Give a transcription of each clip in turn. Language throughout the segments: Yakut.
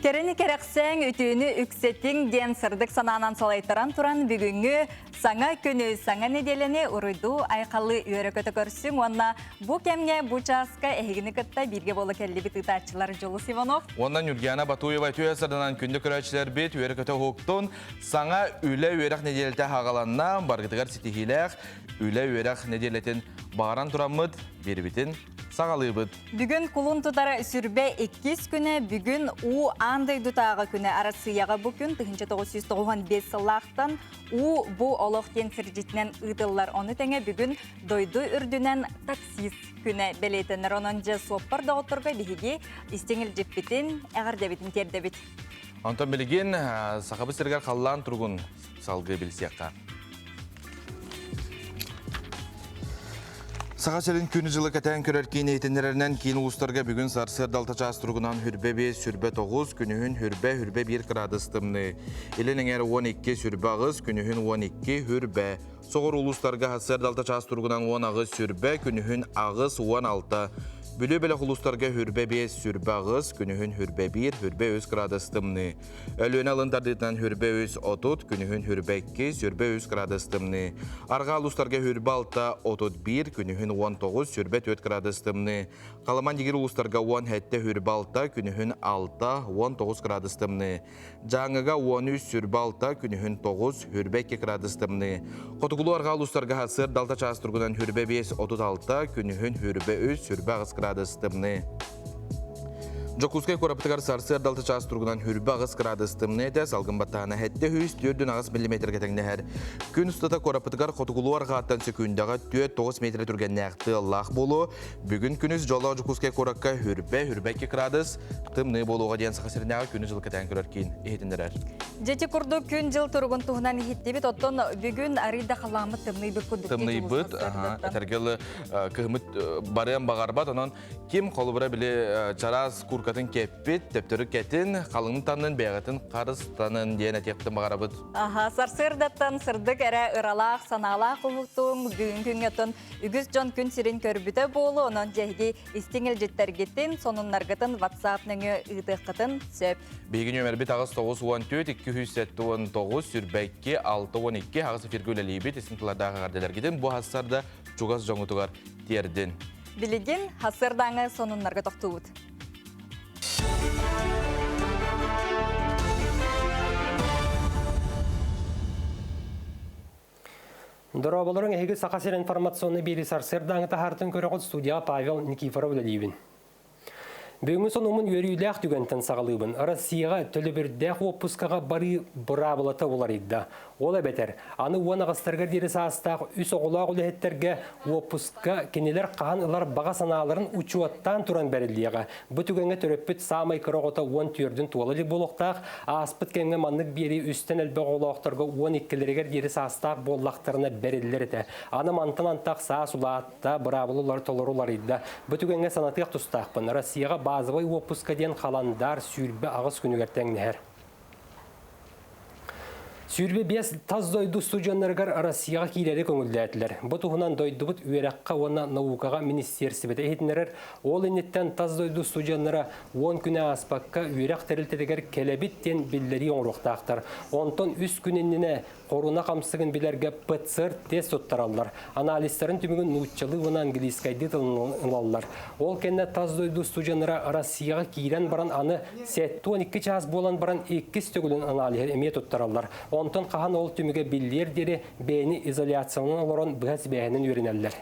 Кэрэни кэрэхсээҥ, үтүөнү үксэтиҥ диэн сырдык санаанан салайтаран туран бүгүҥҥү саҥа күнү, саҥа нэдиэлэни уруйдуу айхаллыы үөрэ-көтө көрсүҥ уонна бу кэмҥэ, бу чааска эһигини кытта бииргэ буола кэллибит ыытааччылар Дьулус Иванов уонна Ньургиана Батуева үтүө сырданан күндү көрөөччүлэрбит үөрэ-көтө уһуктун саҥа үлэ-үөрэх нэдиэлэтэ аҕаланна баргытыгар ситиһиилээх үлэ-үөрэх нэдиэлэтин баҕаран тураммыт биэрбитин саҕалыыбыт. Бүгүн кулун тутар сүрбэ иккис күнэ, бүгүн уу аан дойдутааҕы күнэ. Арассыыйаҕа бу күн 1995 сыллаахтан уу бу олох диэн сирдьитинэн ыытыллар. Ону тэҥэ бүгүн дойду үрдүнэн таксист күнэ бэлиэтэнэр. Онон дьэ суоппар доҕотторго биһиги истиҥ илдьиппитин, эҕэрдэбитин тиэрдэбит. Онтон билигин Сахабыт сиригэр халлаан туругун салгыы билсиэххэ. Саха сирин күнү-дьылы кэтээн көрөр киин иһитиннэрэринэн киин улуустарга бүгүн сарсыарда алта чаас туругунан хүрбэ 5, сүрбэ 9, күнүһүн хүрбэ, хүрбэ 1 кыраадыс тымныы. Илин эҥээр 12, сүрбэ 8, күнүһүн 12, хүрбэ. Соҕуруу улуустарга сарсыарда алта чаас туругунан 18, сүрбэ, күнүһүн 8, 16. Бүлүү бөлөх улуустарга хүрбэ 5, сүрбэ 8, күнүһүн хүрбэ 1, хүрбэ 3 кыраадыс тымныы. Өлүөнэ алын тардыытынан хүрбэ үс 30, күнүһүн хүрбэ 2, сүрбэ 3 градус тымныы. Арҕаа улуустарга хүрбэ 6, 31, күнүһүн 19, сүрбэ 4 градус тымныы. Халыман дигир улуустарга 17, хүрбэ 6, күнүһүн 6, 19 градус тымныы. Дьааҥыга 13, сүрбэ 6, күнүһүн 9, хүрбэ 2 градус тымныы. Хотугулуу арҕаа улуустарга сарсыарда 6 чаас тургунан хүрбэ 5, 36, күнүһүн хүрбэ 3, сүрбэ 8 градус тымныы. Дьокуускай куораппытыгар сарсыарда алта чаас туругунан хүрбэ аҕыс кыраадыс тымныы этэ, салгын баттаһына сэттэ сүүс түөрдүн аҕыс миллиметргэ тэҥнэһэр. Күн устата куораппытыгар хотугулуу арҕааттан сөкүүндэҕэ 4-9 метр түргэннээх тыаллаах буолуо. Бүгүн күнүс дьоллоох Дьокуускай куоракка хүрбэ, хүрбэ 2 кыраадыс тымныы буолуоҕа диэн Саха сиринээҕи күнү-дьылы кэтээн көрөр киин иһитиннэрэр. Дьэти курдук күн-дьыл туругун туһунан иһиттибит. Оттон бүгүн арыый да халлааммыт тымныйбыт курдук. Тымныйбыт, этэргэ дылы кыһыммыт барыан баҕарбат, онон Ким холобура били чараас куркатын кэппит, төптөрү кэтин, халыҥын таннын, бэйэҕитин харыстанын диэн этиэхпитин баҕарабыт. Аха, сарсыардаттан сырдык эрэ ыралаах, санаалаах уһуктуум бүгүн күҥҥэ оттон үгүс дьон күн сирин көрбүтэ буолуо, онон дьэһиги истиҥ илдьиттэргитин, сонуннаргытын WhatsApp нөҥүө ыытыаххытын сөп. Биһиги нүөмэрбит аҕыс 94 279 сүрбэкки 62 аҕыс эфиргэ үлэлиибит. Истин тылардаах эҕэрдэлэргитин бу хассарда чугас дьоҥҥутугар тиэрдин. Билигин сарсыардааҥы сонуннарга тохтуубут. Дорооболоруҥ эһиги Саха сирин информационный биэри сарсыардааҥы таһаартын көрөҕүт студияҕа Павел Никифоров үлэлиибин. Бүгүҥҥү сонуммун үөрүүлээх түгэнтэн саҕалыыбын. Россияҕа төлөбүрдээх уоппускаҕа барыы быраабылата уларыйда. Ол эбэтэр, аны уон аҕыстарыгар диэри саастаах үс оҕолоох үлэһиттэргэ уоппуска кинилэр хаһан ылар баҕа санааларын учуоттаан туран бэриллиэҕэ. Бу түгэҥҥэ төрөппүт саамай кыра оҕото уон түөрдүн туола илик буолуохтаах. Ааспыт кэмҥэ маннык биэрии үстэн элбэх оҕолоохторго уон иккилэригэр диэри саастаах буоллахтарына бэриллэр этэ. Аны мантан антах саас улаат Да, быраабылалары толору уларыйда. Бу түгэҥҥэ санатыах тустаахпын, Россияҕа базовай уоппуска диэн халандаар 28 күнүгэр тэҥнэһэр. 25 тас дойду устудьуоннарыгар Россияҕа киирэри көҥүллээтилэр. Бу туһунан дойдубут үөрэххэ уонна наукаҕа министиэрстибэтэ иһитиннэрэр. Ол инниттэн тас дойду устудьуоннара уон күнэ ааспакка үөрэх тэрилтэтигэр кэлэбит диэн биллэрии оҥоруохтаахтар. Онтон үс күн иннинэ Хоруна хамсыгын билэргэ ПЦР-тест туттараллар. Анализтарын түмүгүн нууччалыы уонна английскайдыы тылынан ылаллар. Ол кэннэ тас дойду студеннара Россияҕа киирэн баран аны 72 чаас буолан баран иккис төгүлүн аналиһы эмиэ туттараллар. Онтон хаһан ол түмүгэ биллиэр диэри бэйэни изоляцияланан олорон быһа сибээһинэн үөрэнэллэр.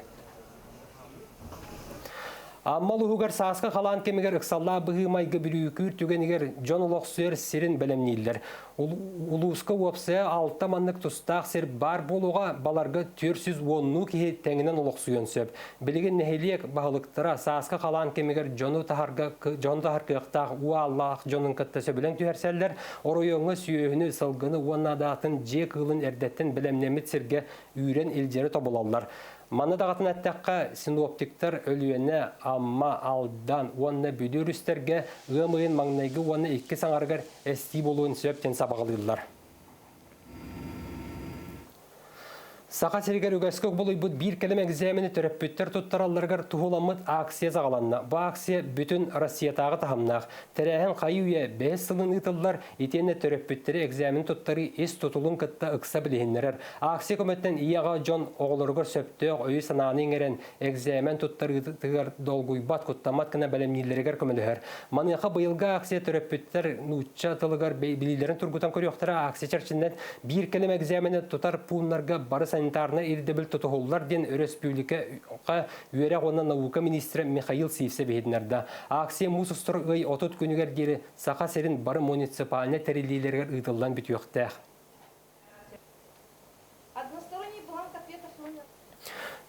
Амма улууһугар сааскы халаан кэмигэр ыксаллаах быһыы-майгы бүрүүкүүр түгэнигэр дьон олохсуйар сирин бэлэмнииллэр. Улууска уопсайа алта маннык тустаах сир баар буолуоҕа, баларга 410-нуу киһи тэҥинэн олохсуйуон сөп. Билигин нэһилиэк баһылыктара сааскы халаан кэмигэр дьону таһарга дьону таһар кыахтаах уу ааллаах дьонун кытта сөбүлэҥ түһэрсэллэр. Оройуоҥҥа сүөһүнү, сылгыны уонна да атын дьиэ кыылын эрдэттэн бэлэмнэммит сиргэ үүрэн илдьэри тобулаллар. Манна даҕатан эттэххэ, синоптиктар Өлүөнэ, Амма, Алдан уонна Бүлүү өрүстэргэ ыам ыйын маҥнайгы уонна иккис аҥарыгар эстии буолуон сөп диэн сабаҕалыыллар. Саха сиригэр үгэскэ кубулуйбут биир кэлим экзамени төрөппүттэр туттаралларыгар туһуламмыт акция саҕаланна. Бу акция бүтүн Россиятааҕы таһымнаах. Тэрээһин хайыы-үйэ бэһис сылын ыытыллар, итиэннэ төрөппүттэри экзамен туттарыы ис тутулун кытта ыкса билиһиннэрэр. Акция көмөтүнэн ийэ-аҕа дьон оҕолоругар сөптөөх өйү-санааны иҥэрэн, экзамен туттарыытыгар долгуйбат, куттаммат гына бэлэмнииллэригэр көмөлөһөр. Маныаха быйылгы акция төрөппүттэр нуучча тылыгар билиилэрин тургутан көрүөхтэрэ. Акция чэрчинэн биир кэлим экзамени тутар пууннарга бары санитарнай ирдэбил тутуһуллар диэн өрөспүүбүлүкэ үөрэх уонна наука министрэ Михаил Сивцев иһитиннэрдэ. Акция муус устар ый 30 күнүгэр диэри Саха сирин бары муниципальнай тэриллиилэригэр ыытыллан бүтүөхтээх.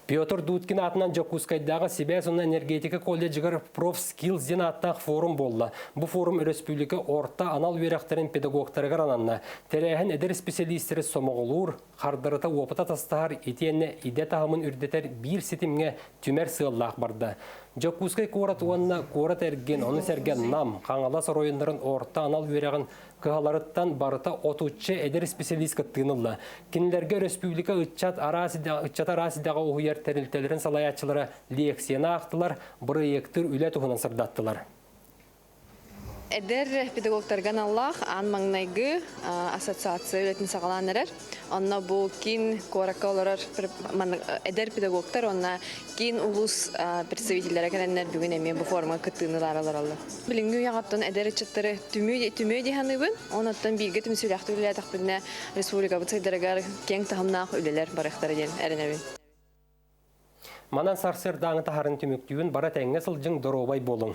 Петр Дудкин аатынан Дьокуускайдааҕы сибээс уонна энергетика колледжыгар ProfSkills диэн ааттаах форум буолла. Бу форум өрөспүүбүлүкэ орто анал үөрэхтэрин педагогтарыгар ананна. Тэрээһин эдэр исписэлиистэри сомоҕолуур, хардарыта уопута тастаһар итиэннэ идэ таһымын үрдэтэр биир ситимҥэ түмэр сыаллаах барда. Дьокуускай куорат уонна куорат эргин, ону сэргэ Нам, Хаҥалас оройуоннарын орто анал үөрэҕин кыһаларыттан барыта отучча эдэр исписэлиис кыттыыны ылла. Кинилэргэ өрөспүүбүлүкэ ыччат араас ыччаты араас идэҕэ уһуйар тэрилтэлэрин салайааччылара лекцияны аахтылар, бырайыактыыр үлэ туһунан сырдаттылар. Эдэр педагогтарга аналлаах аан маҥнайгы ассоциация үлэтин саҕалаан эрэр. Онно бу киин куоракка олорор эдэр педагогтар уонна киин улуус представителлэрэ кэлэннэр бүгүн эмиэ бу форумҥа кыттыыны ылаары олороллор. Билиҥҥи үйэҕэ эдэр ыччаттары түмүү түмүө дии саныыбын. Онон бииргэ түмсүүлээхтик үлэлээтэхпитинэ республикабыт сайдарыгар киэҥ таһымнаах үлэлэр барыахтара диэн эрэнэбин. Манан сарсыардааҥы таһарын түмүктүүн бара тэҥҥэ сылдьыҥ доруобай буолуҥ.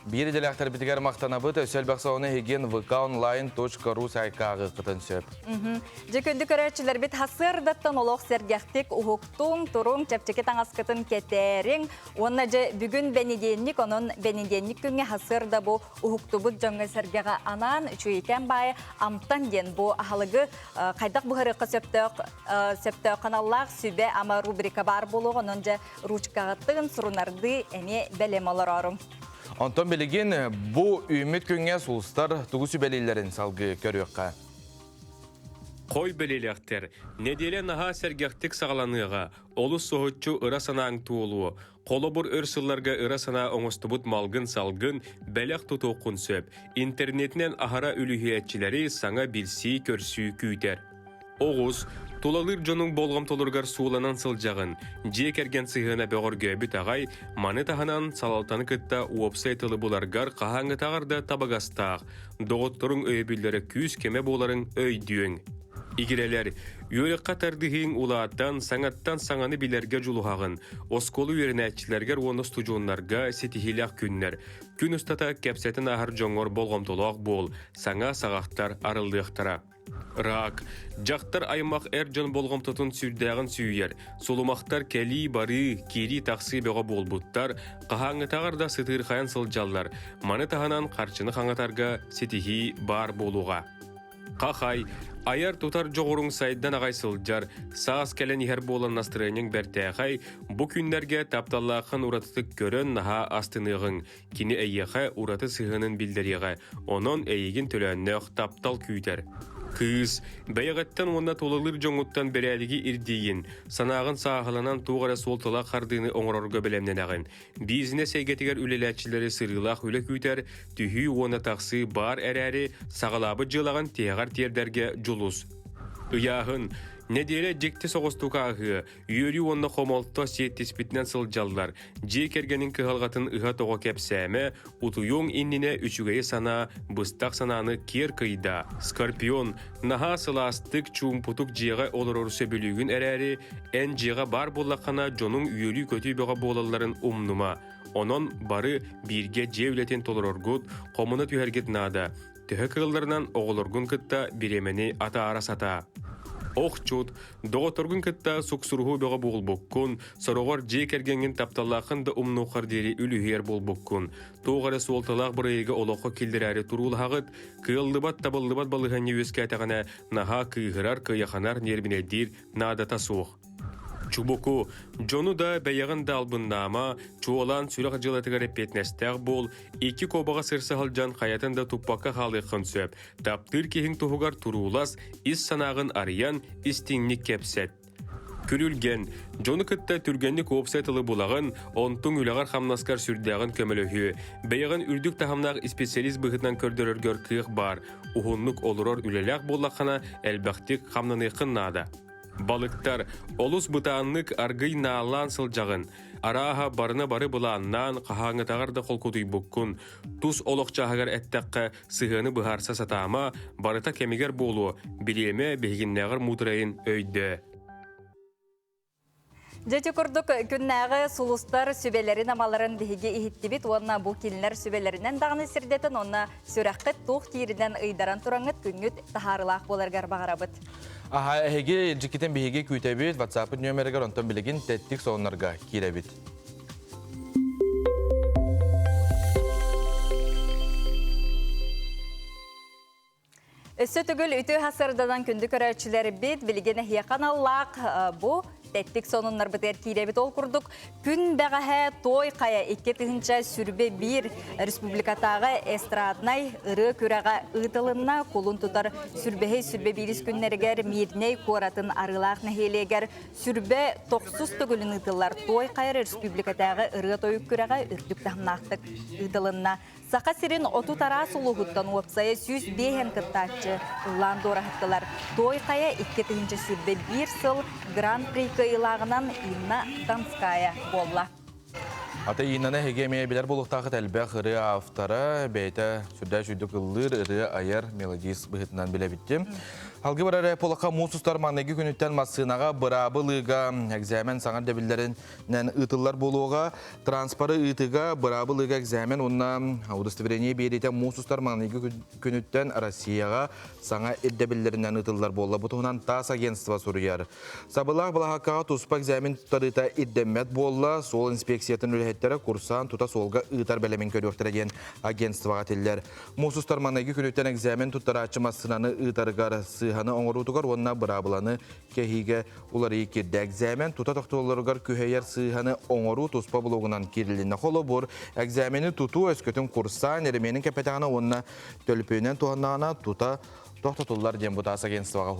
Биир идэлээхтэрбитигэр махтанабыт, өссө элбэх сонуну эһигин vkonline.ru сайтка ааҕыаххытын сөп. Дьэ күндү көрөөччүлэрбит сарсыардаттан олох сэргэхтик уһуктуҥ, туруҥ, чэпчэки таҥаскытын кэтээриҥ. Уонна дьэ бүгүн бэнидиэнньик, онон бэнидиэнньик күҥҥэ сарсыарда бу уһуктубут дьоҥҥо сэргэҕэ анаан үчүгэйкээн баайы амтан диэн бу аһылыгы хайдах буһарыахха сөптөөх сөптөөх ханаллаах сүбэ-ама рубрика баар буолуох, онон дьэ ручкаҕытын сурунардыы эмиэ бэлэм олорооруҥ. Онтон билигин бу үүммүт күҥҥэ сулустар тугу сүбэлииллэрин салгыы көрүөххэ. Хой бэлиэлээхтэр, нэдиэлэ наһаа сэргэхтик саҕаланыаҕа, олус соһуччу ыра санааҥ туолуо. Холобур, өр сылларга ыра санаа оҥостубут малгын-салгын бэлэх тутуоххун сөп. Интернетинэн аһара үлүһүйээччилэри саҥа билсии-көрсүү күүтэр. Оҕус, тулалыыр дьонуҥ болҕомтолоругар сууланан сылдьаҕын, дьиэ кэргэн сыһыана бөҕөргөөбүт аҕай, маны таһынан салалтаны кытта уопсай тылы буларгар хаһааҥҥытааҕар да табыгастаах, доҕотторуҥ өйөбүллэрэ күүс-көмө буоларын өйдүөҥ. Игирэлэр, үөрэххэ тардыһыыҥ улаатан, саҥаттан саҥаны билэргэ дьулуһаҕын, оскуола үөрэнээччилэригэр уонна устудьуоннарга ситиһиилээх күннэр. Күн устата кэпсэтэн ааһар дьоҥҥор болҕомтолоох буол, саҥа саҕахтар арыллыахтара. Рак. Дьахтар аймах эр дьон болҕомтотун сүрдээҕин сүүйэр. Сулумахтар кэлии-барыы, киирии-тахсыы бөҕө буолбуттар, хаһааҥҥытааҕар да сытыырхайан сылдьаллар. Маны таһынан харчыны хаҥатарга ситиһии баар буолуоҕа. Хахай. Айар-тутар дьоҕуруҥ сайдан аҕай сылдьар, саас кэлэн иһэр буолан настырыанньаҥ бэртээхэй, бу күннэргэ тапталлааххын уратытык көрөн наһаа астыныаҕыҥ. Кини эйиэхэ ураты сыһыанын биллэриэҕэ, онон эйигин төлөөннөөх таптал күүтэр. Кыыс, бэйэҕиттэн уонна тулалыыр дьоҥҥуттан бэрээдэги ирдиигин, санааҕын сааһыланан туох эрэ суолталаах хардыыны оҥорорго бэлэмнэнэҕин. Бизнес эйгэтигэр үлэлээччилэри сырыылаах үлэ күүтэр, түһүү уонна тахсыы баар эрээри, саҕалаабыт дьыалаҕын тиһэҕэр тиэрдэргэ дьулус. Ыйааһын. Нэдиэлэ дьикти соҕустук ааһыа, Үөрүү уонна хомолто сиэттиспитинэн сылдьаллар. Дьиэ кэргэниҥ кыһалҕатын ыһа-тоҕо кэпсээмэ, утуйуоҥ иннинэ үчүгэйи санаа, быстах санааны киэр кыйдаа. Скорпион, наһаа сылаастык, чуумпутук дьиэҕэ олорору сөбүлүүгүн эрээри, эн дьиэҕэ баар буоллаххына дьонуҥ үөрүү-көтүү бөҕө буолалларын умнума. Онон бары бииргэ дьиэ үлэтин толороргут, хомуна түһэргит наада. Төһө кыалларынан оҕолоргун кытта бириэмэни атаара сатаа. Охчут, доҕотторгун кытта суксуруһуу бөҕө буолбуккун, сороҕор дьиэ кэргэҥҥин тапталлааххын да умнуоххар диэри үлүһүйэр буолбуккун. Туох эрэ суолталаах бырайыагы олоххо киллэрээри туруулаһаҕыт, кыаллыбат табыллыбат балаһыанньа үөскээтэҕинэ наһаа кыыһырар, кыйаханар, ньиэрбинэйдиир наадата суох. Чубуку, дьону да, бэйэҕин да албыннаама, чуолаан сүрэх дьыалатыгар эппиэтинэстээх буол, икки куобаҕа сырса сылдьан хайатын да туппакка хаалыаххын сөп. Таптыыр киһиҥ туһугар туруулас, ис санааҕын арыйан, истиҥник кэпсэт. Күрүлгэн, дьону кытта түргэнник уопсай тылы булаҕын, онтуҥ үлэҕэр-хамнаскар сүрдээҕин көмөлөһүө. Бэйэҕин үрдүк таһымнаах исписэлиис быһыытынан көрдөрөргөр кыах баар. Уһуннук олорор үлэлээх буоллаххына, элбэхтик хамнаныаххын наада. Балыктар, олус бытааннык аргый нааллаан сылдьаҕын. Арааһа, барыны бары былааннаан, хаһааҥҥытааҕар да холкутуйбуккун. Тус олох чааһыгар эттэххэ, сыһыаны быһаарса сатаама, барыта кэмигэр буолуо, бириэмэ биһигиннээҕэр муударайын өйдөө. Дьэ ити курдук күннээҕи сулустар сүбэлэрин-амаларын биһиги иһиттибит уонна бу кинилэр сүбэлэринэн даҕаны сирдэтэн уонна сүрэххит туох дииринэн ыйдаран тураҥҥыт күҥҥүт таһаарыылаах буоларыгар баҕарабыт. Аха, эһиги илдьиккитин биһиги күүтэбит, WhatsApp нүөмэригэр онтон билигин тэттик сонуннарга киирэбит. Өссө төгүл үтүө сардадан күндү көрөөччүлэрбит билигин эһиэхэ аналлаах бу тэттик сонуннарбытыгар киирэбит. Ол курдук күн бэҕэһээ Той Хайа 2021 республикатааҕы эстраднай ырыа күрэҕэ ыытылынна. Кулун тутар сүрбэһи сүрбэ биирис күннэригэр Мирнэй куоратын Арыылаах нэһилиэгэр сүрбэ тохсус төгүлүн ыытыллар Той Хайа республикатааҕы ырыа-тойук күрэҕэ үрдүк таһымнаахтык ыытылынна. Саха сирин 30 араас улууһуттан уопсайа 105 кыттааччы ыллаан дуораһыттылар. Той Хайа 2021 сыл Гран-при кыайыылааҕынан Инна Донская буолла. Ата Иннаны эһиги эмиэ билэр буолуохтаахыт элбэх ырыа автора, бэйэтэ сүрдээх үчүгдүк ыллыыр, ырыа айар мелодист быһыытынан билэбиттим. Алгы барар полаха муус устар маҥнайгы күнүттэн массыынаҕа быраабы ылыыга экзамен саҥа дэбиллэринэн ыытыллар буолуоҕа. Транспоры ыытыыга быраабы ылыыга экзамен уонна удостоверение биэриитэ муус устар маҥнайгы күнүттэн Россияҕа саҥа ирдэбиллэринэн ыытыллар буолла. Бу туһунан ТАСС агентство суруйар. Сабылаах балаһаккаҕа туспа экзамен туттарыыта ирдэммэт буолла. Суол инспекциятын үлэһиттэрэ курсаан тута суолга ыытар бэлэмин көрүөхтэрэ диэн агентствоҕа этиллэр. Муус устар маҥнайгы күнүттэн экзамен туттарааччы массыынаны ыытарыгар сыыһаны оҥоруутугар уонна быраабыланы кэһиигэ уларыйыы киирдэ. Экзамен тута тохтуулларыгар күһэйэр сыыһаны оҥоруу туспа блогунан киирилиннэ. Холобур, экзамени тутуу өскөтүн курсаан, эремиэнин кэппэтэҕинэ уонна төлөпүөнүнэн туһаннаҕына тута тохтотуллар диэн бу таас агентствоҕа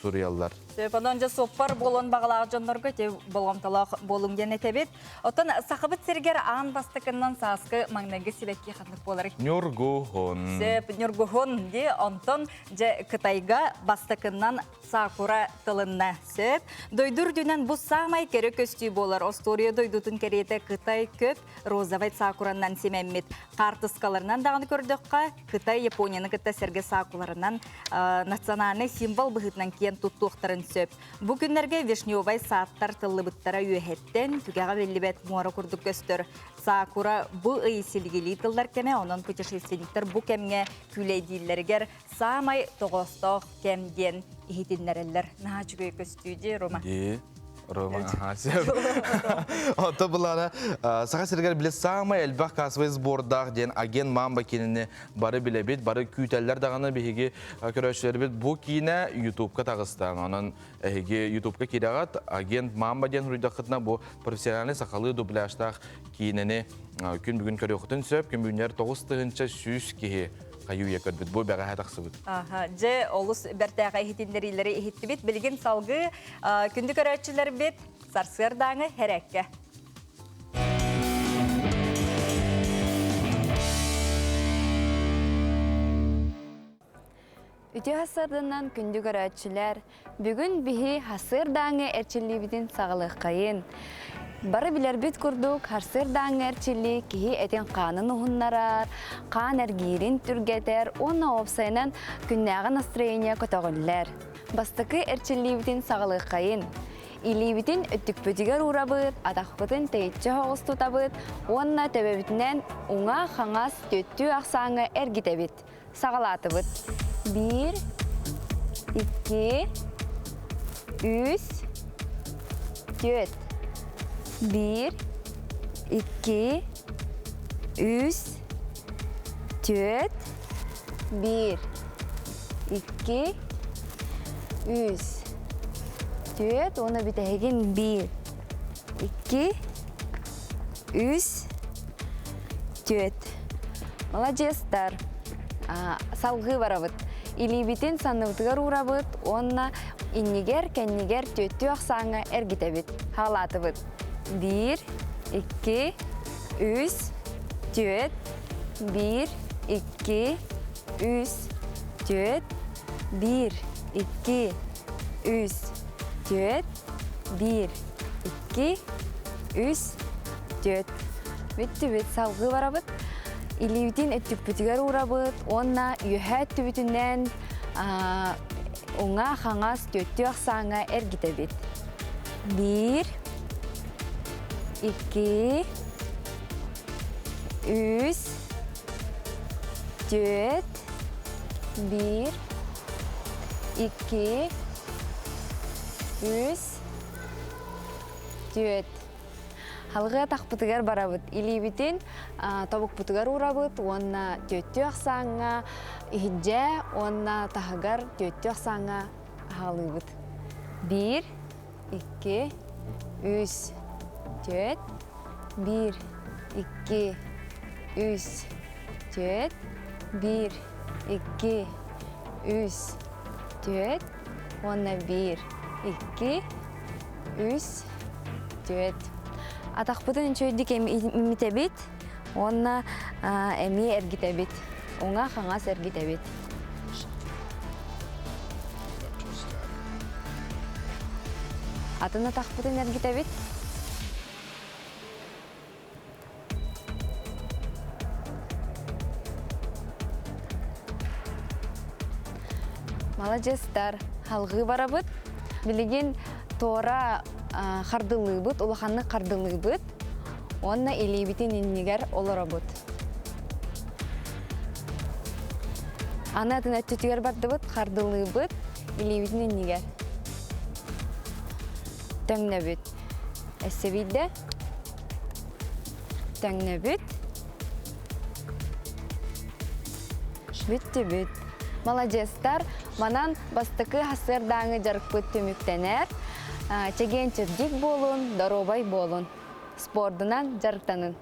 суруйаллар. Сөп, онон дьэ суоппар буолуон баҕалаах дьоннорго ити болҕомтолоох буолуҥ диэн этэбит. Оттон Сахабыт сиригэр аан бастакыннан сааскы маҥнайгы сибэкки ханнык буоларый? Ньургуһун. Сөп, ньургуһун дии. Онтон дьэ Кытайга бастакыннан сакура тылынна. Сөп. Дойду үрдүнэн бу саамай кэрэ көстүү буолар. Остуоруйа дойдутун кэриэтэ Кытай көп розовай сакуранан симэммит. Хаартыскаларынан даҕаны көрдөххө, Кытай Японияны кытта сэргэ сакуларынан национальнай символ быһыытынан киэн туттуохтарын сөп. Бу күннэргэ вишневай сааттар тыллыбыттара үөһэттэн түгэҕэ биллибэт муора курдук көстөр. Сакура бу ый силигилии тыллар кэмэ, онон путешественниктар бу кэмҥэ күүлэйдииллэригэр саамай тоҕоостоох кэм диэн иһитиннэрэллэр. Наһаа үчүгэй көстүү дии, Рома. Дии. Рома, аха, сөп. Онто булана Саха сиригэр биле саамай элбэх кассовый сбордаах диэн агент Мамба киинини бары билэбит, бары күүтэллэр даҕаны биһиги көрөөччүлэрбит бу киинэ Ютубка таҕыста. Онон эһиги Ютубка киирэҕит, агент Мамба диэн суруйдаххытына бу профессиональный сахалыы дубляжтаах киинэни күн бүгүн көрүөххүтүн сөп. Күн бүгүннэр 9100 киһи хайыы көрбүт. Бу бэҕэһээ тахсыбыт. Аха, дьэ олус бэртээхэй иһитиннэриилэри иһиттибит. Билигин салгыы күндү көрөөччүлэрбит сарсыардааҥы һэрээккэ. Үтүө сарсыарданан күндү көрөөччүлэр, бүгүн биһи сарсыардааҥы эрчиллиибитин саҕалыаххайын. Бары билэрбит курдук, сарсыардааҥы эрчиллии киһи этин хаанын уһуннарар, хаан эргиирин түргэтэр уонна уопсайынан күннээҕи настроение көтөҕүллэр. Бастакы эрчиллиибитин саҕалыаххайын. Илиибитин өттүкпүтүгэр уурабыт, атахпытын тэйиччи соҕус тутабыт уонна төбөбүтүнэн уҥа-хаҥас түөттүү ахсааҥҥа эргитэбит. Саҕалаатыбыт. Биир, икки, үс, түөрт. Биир, икки, үс, түөрт, биир, икки, үс, түөрт. Түөт уонна бүтэһигин биир, икки, үс, түөт. Маладьыастар. Салгыы барабыт. Илиибитин санныбытыгар уурабыт уонна иннигэр, кэннигэр түөттүү ахсааҥҥа эргитэбит. Хаалаатыбыт. Биир, икки, үс, түөт, биир, икки, үс, түөт, биир, икки, үс, түөт, биир, икки, үс, түөт. Бүттүбүт, салгыы барабыт. Илиибитин өттүкпүтүгэр уурабыт уонна үөһээ өттүбүтүнэн уҥа-хаҥас түөттүү ахсааҥҥа эргитэбит. Биир, икки, үс, түөт, биир, икки, үс, түөт. Халҕыы атахпытыгар барабыт. Илиибитин тобукпутугар уурабыт уонна түөттүү ахсааҥҥа иһирдьэ уонна таһыгар түөттүү ахсааҥҥа аһалыыбыт. Биир, икки, үс, түөт, биир, икки, үс, түөт, биир, икки, үс, түөт уонна биир, икки, үс, түөт. Атахпытын үчүгэйдик имитэбит уонна эмиэ эргитэбит. Уҥа-хаҥас эргитэбит. Атын атахпытын эргитэбит. Маладьыастар, халҕыы барабыт. Билигин туора хардылыыбыт, улаханнык хардылыыбыт уонна илиибитин иннигэр олоробут. Аны атын өттүтүгэр бардыбыт, хардылыыбыт, илиибитин иннигэр. Төҥнөбүт. Өссө биирдэ. Төҥнөбүт. Бүттүбүт. Маладьыастар, манан бастакы сарсыардааҥы дьарыкпыт түмүктэнэр. Чэгиэн-чэбдик буолун, доруобай буолун. Спордунан дьарыктанын.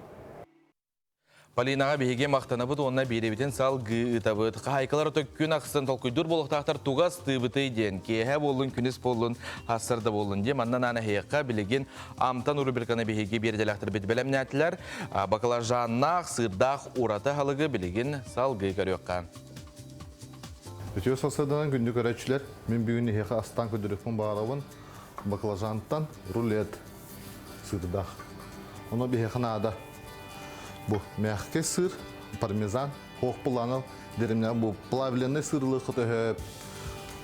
Полинаҕа биһиги махтанабыт уонна биэрэбитин салгыы ыытабыт. Хаһаайкалар күн ахсын толкуйдуур буолуохтаахтар тугас тыыбытый диэн, киэһэ буоллун, күнүс буоллун, хассарда буоллун диэн. Манна наана эһиэхэ билигин Амтан рубриканы биһиги биэрдэлээхтэрбит бэлэмнээтилэр. Баклажаннаах, сыырдаах ураты аһылыгы билигин салгыы көрүөххэ. Үтүө сарсыарданан күндү көрөөччүлэр, мин бүгүн эһиэхэ астаан көрдөрүөхпүн баҕарабын. Баклажантан рулет сыырдаах. Ону биһиэхэ наада. Бу мягкий сыр, пармезан, хоох булаанал деремнэ бу плавленый сырлыхы төһө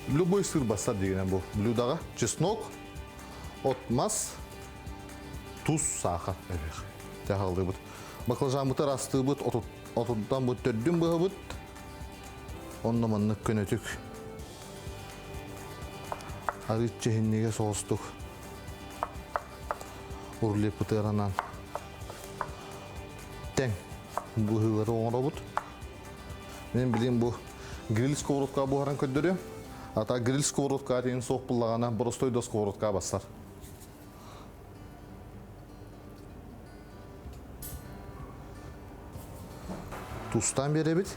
любой сыр бассар дегенен бу блюдаға чеснок, от мас, туз, сахар эбих. Тягалдыбыт. Баклажанбыты растыыбыт, отуттан бу төрдүн быһабыт. Онно маннык көнөтүк арыт чэһиннигэ соҕустук урлеппытыаранан тэҥ быһыылары оҥоробут. Мен билим бу гриль сковородка буһаран көрдөрүөм. Ата гриль сковородка диэн суох буллаҕына боростой да сковородка бассар. Тустаан биэрэбит.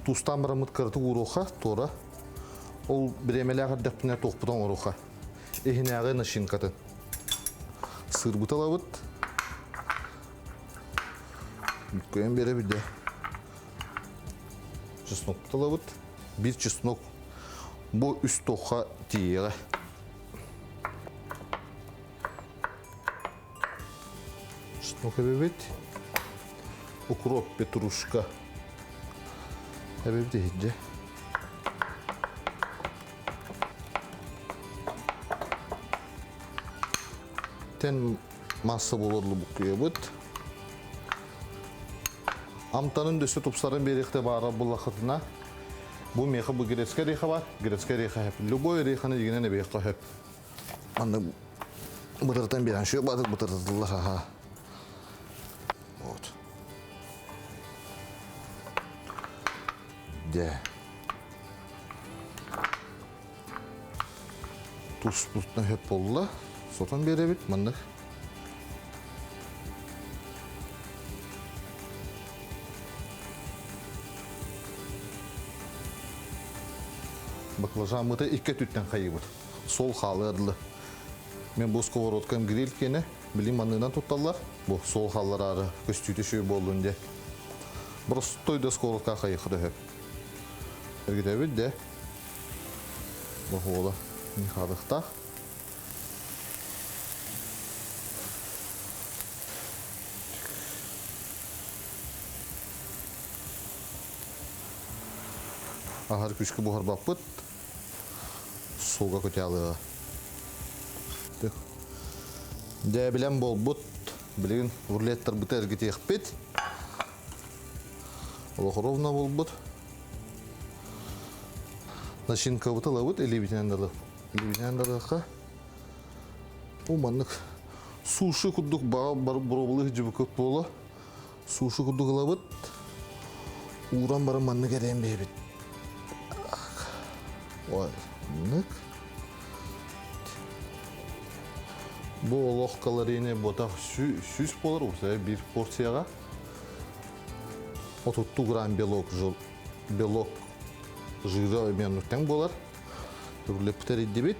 Тустаан бараммыт кыратык ууруохха, туора. Ол бириэмэлээх эрдэхпинэ туохпутун оҥоруохха. Иһинээҕи начинкатын. Сыырбыт ылабыт. Бүккөйөн биэрэбит да. Чеснокпут ылабыт. Биир чеснок бу үс туохха тиийиэҕэ. Чеснок эбэбит. Укроп, петрушка. Эбэбит иһирдьэ. Тен масса болорлу буккуйабыт. Амтанын дөссө тупсарын берихте баара буллахытына бу меха бу грецкая ореха бар, грецкая ореха хеп. Любой ореханы дегенен эбиэххэ хөп. Манна бытыртан берен шөп батыр бытыртыллар аха. Вот. Де. Туспутна хөп болла. Сотон беребит маннык. Баклажаммыты икки өттүттэн хайыбыт. Сол хаалыа дылы. Мен бу сковородкам гриль киэнэ, билим манныынан тутталлар. Бу сол хааллараары көстүүтэ үчүгэй буоллун диye. Простой да сковородка хайыхы да хөп. Эргитэбит де. Бу хаалыхтаах. Аһар күшкө буһарбаппыт. Сууга көтөалыга. Дэ билэн буолбут. Билигин рулеттарбыты эргитиэхпит. Олох ровно буолбут. Начинкабыты ылабыт илиибитинэн да илиибитинэн да Бу маннык суши курдук баҕа боруобалыы сылдьыбыккыт буолуо. Суши курдук ылабыт. Ууран баран маннык эрэйэн биэрэбит. Ой, маннык. Бу олох калорийный ботах 100 болар, уже bir порцияға. 32 грамм белок, белок жира менуттен болар. Рулет идибит.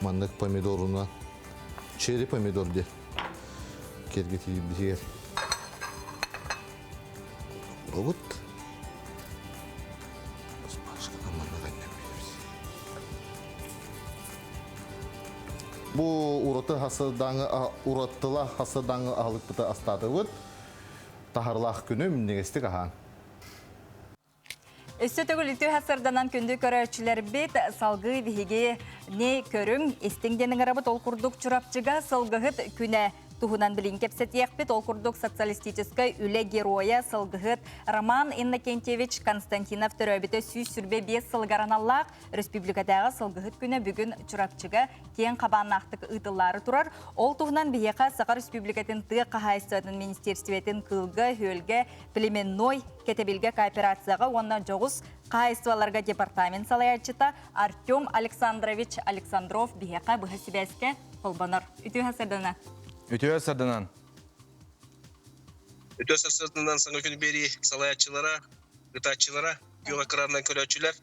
Маннык помидоруна черри помидор де. Кергетибитигер. Робот. Бу ураты хасырдаңы ураттыла хасырдаңы аһылыкпыты астаатыбыт. Таһарлаах күнү минньигэстик аһаан. Өссө төгүл үтүө сарданан күндү көрөөччүлэрбит салгыы биһиги не көрүҥ истиҥ диэн ыҥырабыт. Ол курдук Чурапчыга сылгыһыт күнэ туһунан билин кэпсэтиэхпит. Ол курдук социалистическай үлэ геройа сылгыһыт Роман Иннокентьевич Константинов төрөөбүтэ 125 сылыгар аналлаах республикатааҕы сылгыһыт күнэ бүгүн Чурапчыга киэҥ хабааннаахтык ыытыллаары турар. Ол туһунан биһиэхэ Саха Республикатын тыа хаһаайыстыбатын министерствотын кыылга, хүөлгэ, племенной кэтэбилгэ кооперацияҕа уонна дьоҕус хаһаайыстыбаларга департамент салайааччыта Артем Александрович Александров биһиэхэ быһа сибээскэ холбонор. Үтүө сарданан. Үтүө сарданан. Үтүө сарсыарданан саҥа күн биэрии салайааччылара, ытааччылара, күөх экранынан көрөөччүлэр.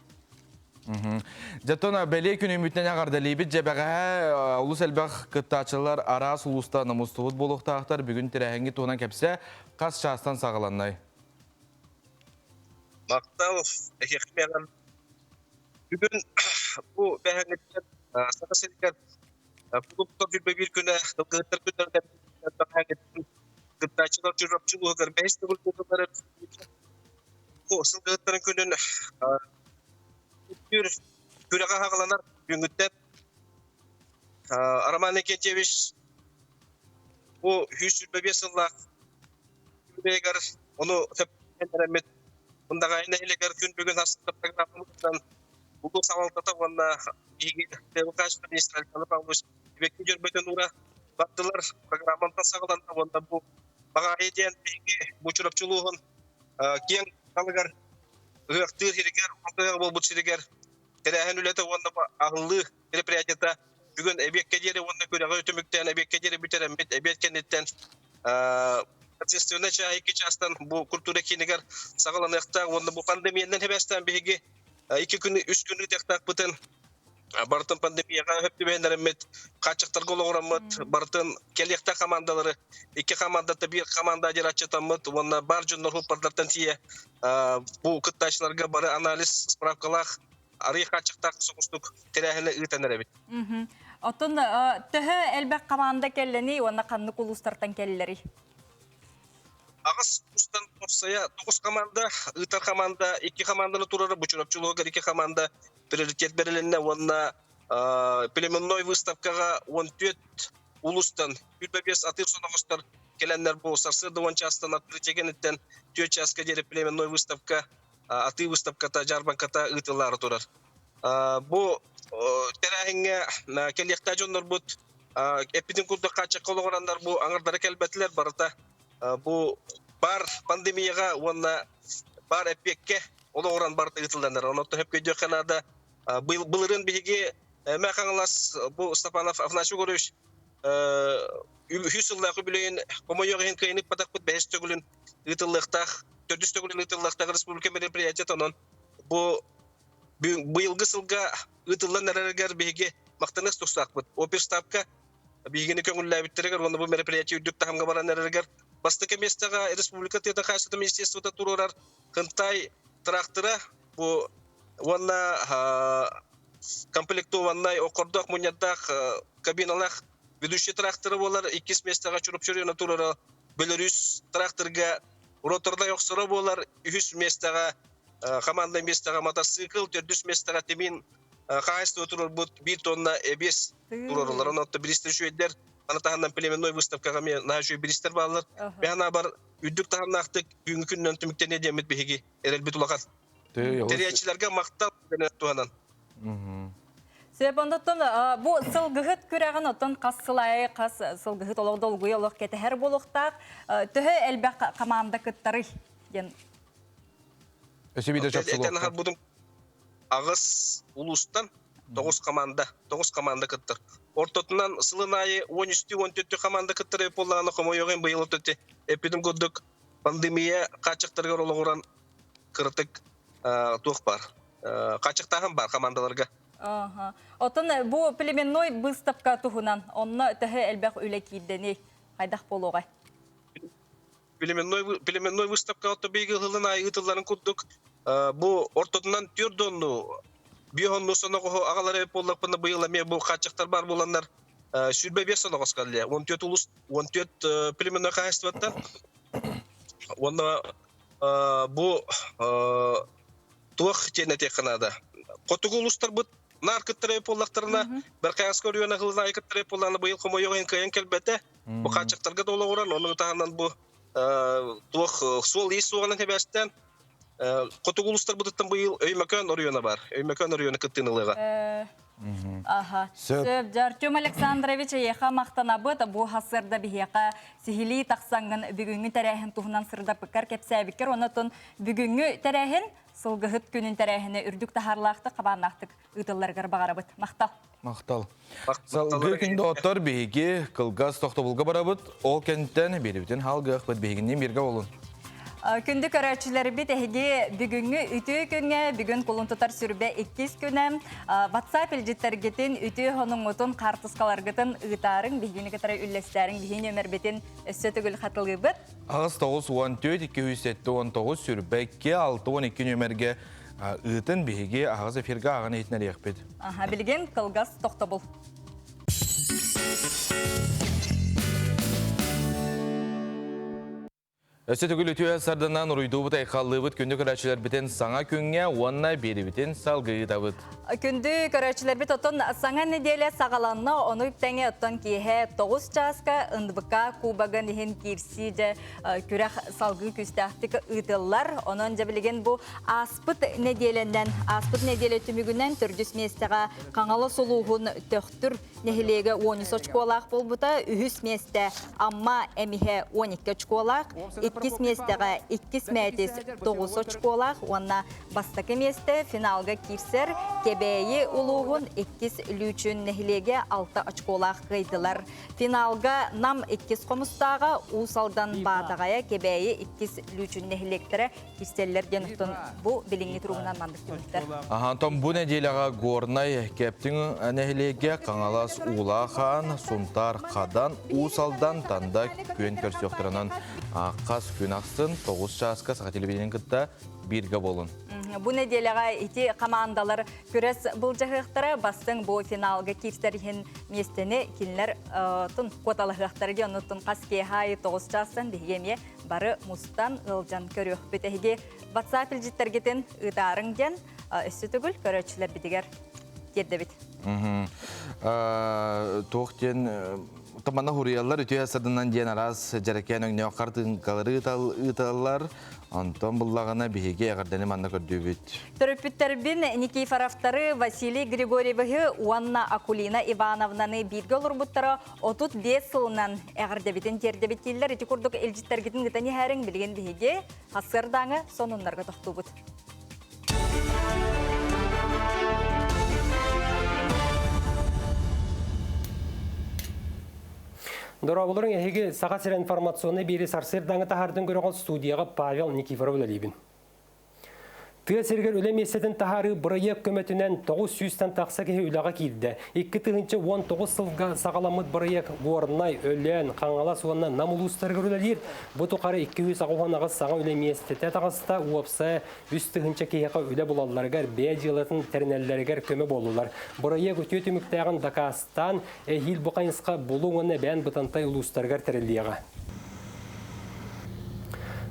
Дьэтон бэлиэ күнүмүтүнэн эҕэрдэлиибит дьэбэҕэһэ олус элбэх кыттааччылар араас улуустан мустубут буолуохтаахтар. Бүгүн тэрээһиҥҥит туһунан кэпсэ хас чаастан саҕаланнай? Махтал эһиэхэ Бүгүн бу бэһэҥҥиттэн Саха сиригэр кулууптар 21 күнэ тылгыһыттар күннэринэн кыттааччылар Чурапчы улууһугар бэһис төгүл кытталлара сылгыһыттарын күнүн күрэҕэ хаҕаланар бүгүҥҥүттэн Роман Никитьевич бу 125 сыллаах юбилейгар ону сөптөөх Мындаҕай нэһилиэгэр күн бүгүн астык программабытынан улуус салалтата уонна биһиги ТВК министр Александр Павлович Ибекки дьөрбөтүн уура бардылар. Программантан саҕаланна уонна бу Баҕаайы диэн биһиги бу Чурапчы улууһун киэҥ талыгар ыһыахтыыр сиригэр, ыһыах буолбут сиригэр тэрээһин үлэтэ уонна аһыллыы мероприятиета бүгүн эбиэккэ диэри уонна күрэҕи түмүктээн эбиэккэ диэри бүтэрэммит эбиэт кэнниттэн общественнай чааһы икки чаастан бу культура киинигэр саҕаланыахтаах уонна бу пандемиянан хебээстээн биһиги икки күн үс күн ыытыахтаахпытын барытын пандемияҕа хөп түбэһиннэриммит хааччахтарга олоҕураммыт барытын кэлиэхтээх командалары икки командата биир команда дираччытаммыт уонна бар дьоннор хуппардартан тиийэ бу кыттааччыларга бары анализ справкалаах арый хааччахтаах соҕустук тэрээһини ыытан эрэбит. Оттон төһө элбэх команда кэллэний уонна ханнык улуустартан кэллэрий? Аҕыс улуустан уопсайа тоҕус команда, ыытар команда икки команданы турара, бу Чурапчы улууһугар икки команда приоритет бэрилиннэ уонна племенной выставкаҕа 14 улуустан 25 атыыр соноҕостор кэлэннэр бу сарсыарда 10 чаастан открытие кэнниттэн 4 чааска диэри племенной выставка атыы выставката, дьаарбаҥката ыытыллаары турар. Бу тэрээһиҥҥэ кэлиэхтээх дьоннорбут эппитин курдук хааччахха олоҕураннар бу аҥардара кэлбэтилэр барыта бу бар пандемияҕа уонна бар эппиэккэ олоҕуран барыта ыытылланар. Онон төһөп өйдүөххэ наада. Былырыын биһиги Мэ Хаҥалас бу Степанов Афанасий Егорович үһүс сыллаах үбүлүөйүн хомойуох иһин кыайан ыыппатахпыт бэһис төгүлүн ыытыллыахтаах төрдүс төгүлүн ыытыллыахтаах республика мероприятиета онон бу быйылгы сылга ыытыллан эрэригэр биһиги махтаныах тустаахпыт. Оперштабка биһигини көҥүллээбиттэригэр уонна бу мероприятие үрдүк таһымҥа баран эрэригэр бастакы миэстэҕэ республика тыатын хаһаайыстыбатын министерствота туруорар Хынтай трактора бу уонна комплектованнай окордоох мунньардаах кабиналаах ведущий трактора буолар иккис миэстэҕэ Чурапчы оройуона турара Беларусь тракторга роторнай охсоро буолар үһүс миэстэҕэ команднай миэстэҕэ мотоцикл төрдүс миэстэҕэ Тимин хаһаайыстыба туруорбут биир тонна эбиэс туруорулар онон биристэр үчүгэйдэр аны таһынан племенной выставкаҕа эмиэ наһаа үчүгэй биристэр бааллар мин бар үрдүк таһымнаахтык бүгүҥҥү күнүнэн түмүктэниэ диэммит биһиги эрэлбит улахан. Тэрийээччилэргэ махтал туһанан. Сөп, онтон бу сылгыһыт күрэҕин оттон хас сыл аайы хас сылгыһыт олох долгуйа олох кэтэһэр буолуохтаах. Төһө элбэх команда кыттарый диэн. Өсө биир чопчулуохха. Аҕыс улуустан тоҕус команда, тоҕус команда кыттар. Ортотунан сылын аайы 13-14 команда кыттар буоллаҕына хомойуоҕун быйыл өттү эппитим курдук пандемия хааччахтарыгар олоҕуран кыратык туох баар хааччахтааһын баар командаларга. Оттон бу племенной выставка туһунан онно төһө элбэх үлэ киирдэний хайдах буолуоҕай? Племенной, племенной выставка отто биһиги ыһыллан аайы ыытылларын курдук бу ортотунан түөрт онну биир онну соноҕоһу аҕалар эбит буоллахпына быйыл эмиэ бу хааччахтар баар буоланнар 25 соноҕос кэллэ 14 улус 14 племенной хаһаайыстыбаттан уонна бу туох диэн этиэххэ наада хотугу улуустарбыт наар кыттар эбит буоллахтарына Баркаянскай оройуона ыһыллан аайы кыттар эбит буоллаҕына быйыл хомойуох иһин кыайан кэлбэтэ Бу хааччахтарга да олоҕуран, ону таһынан бу туох суол-иис суоҕунан сибээстээн хотугу улуустарбытыттан быйыл Өймөкөөн оройуона баар. Өймөкөөн оройуона кыттыыны ылыаҕа. Аха. Сөп. Артем Александрович, эйиэхэ махтанабыт. Бу сарсыарда биһиэхэ сиһилии тахсаҥҥын бүгүҥҥү тэрээһин туһунан сырдаппыккар кэпсээбиккэр, онон бүгүҥҥү тэрээһин сылгыһыт күнүн тэрээһинэ үрдүк таһаарлаахтык, хабааннаахтык ыытылларыгар баҕарабыт. Махтал. Махтал. Салгыы күндү оттор биһиги кылгас тохтобулга барабыт. Ол кэнниттэн биэрибитин хаалгыахпыт биһигинниин бииргэ болун. Күндү көрөөччүлэрбит эһиги бүгүҥҥү үтүө күҥҥэ бүгүн кулун тутар сүрбэ иккис күнэ WhatsApp илдьиттэргитин үтүө хонуҥҥутун хаартыскаларгытын ыытаарыҥ биһигини кытары үллэстээриҥ биһи нүөмэрбитин өссө төгүл хатылыыбыт. 8 9 14 279 сүрбэ 2 6 12 нүөмэргэ Ыытын биһиги аһаҕас эфиргэ ааҕан иһитинэриэхпит. Аха, билигин кылгас тохтобул. Өссө төгүл үтүө сарданан уруйдуубут айхаллыыбыт күндү көрөөччүлэрбитин саҥа күҥҥэ уонна биэрибитин салгыы ыытабыт. Күндү көрөөччүлэрбит оттон саҥа нэдиэлэ саҕаланна, ону тэҥэ оттон киэһэ 9 чааска НДВК кубогын иһин киирсии дьэ күрэх салгыы күүстээхтик ыытыллар. Онон дьэ билигин бу ааспыт нэдиэлэнэн, ааспыт нэдиэлэ түмүгүнэн төрдүс миэстэҕэ Хаҥалас улууһун Төхтүр нэһилиэгэ 13 очколаах буолбута, үһүс миэстэ Амма Эмиһэ 12 очколаах, иккис миэстэҕэ иккис Мээтис 9 очколаах уонна бастакы миэстэ финалга киирсэр Кэбээйи улууһун иккис Лүүчүн нэһилиэгэ 6 очколаах кыайдылар. Финалга Нам иккис Хомустааҕа, Уус Алдан Баатаҕайа, Кэбээйи иккис Лүүчүн нэһилиэктэрэ киирсэллэр диэн оттон бу билиҥҥи туругунан маннык түмүктэр. Антон бу нэдиэлэҕэ Горнай Кэптиҥ нэһилиэгэ Хаҥалас Уулаах Хаан, Сунтаар Хадан, Уус Алдан Танда күөн көрсүөхтэринэн хас күн ахсын 9 чааска саха телевидениен кытта бииргэ буолун. Бу нэдиэлэҕэ ити командалар күрэс былдьаһыахтара бастыҥ бу финалга киирсэр иһин миэстэни кинилэр тун куоталаһыахтара диэн оннуттун хас киэһэ аайы 9 чаастан биһиги эмиэ бары мустан ыалдьан көрүөхпүт эһиги WhatsApp илдьиттэргитин ыытаарыҥ диэн өссө төгүл көрөөччүлэрбитигэр тиэрдэбит. Туох диэн Тамана хуруйаллар үтүө садынан диэн араас дьэрэкээн өҥнөөх хартыынкалары ыыталлар. Онтон буллаҕына биһиги эҕэрдэни манна көрдүүбүт. Төрөппүттэрбин Никифоровтары Василий Григорьевиһы уонна Акулина Ивановнаны бииргэ олорбуттара 35 сылынан эҕэрдэбитин тиэрдэбит дииллэр. Ити курдук илдьиттэргитин ыытан иһээриҥ билигин биһиги сарсыардааҥы сонуннарга тохтуубут. Дорооболоруҥ эһиги Саха сирэ информационнай биэри сарсыардааҥы таһаардын көрөҕүт студияҕа Павел Никифоров үлэлиибин. Тыа сиригэр үлэ миэстэтин таһаарыы бырайыак көмөтүнэн 900-тэн тахса киһи үлэҕэ киирдэ. 2019 сылга саҕаламмыт бырайыак Горнай, Өлөөн, Хаҥалас уонна Нам улуустарыгар үлэлиир. Бу тухары 288 саҥа үлэ миэстэтэ таҕыста, уопсайа 3000 киһиэхэ үлэ булалларыгар, бэйэ дьыалатын тэринэллэригэр көмө буоллулар. Бырайыак үтүө түмүктээҕин дакаастаан, Эһиил бу хайысха Булуҥ уонна Эбээн Бытантай улуустарыгар тэриллиэҕэ.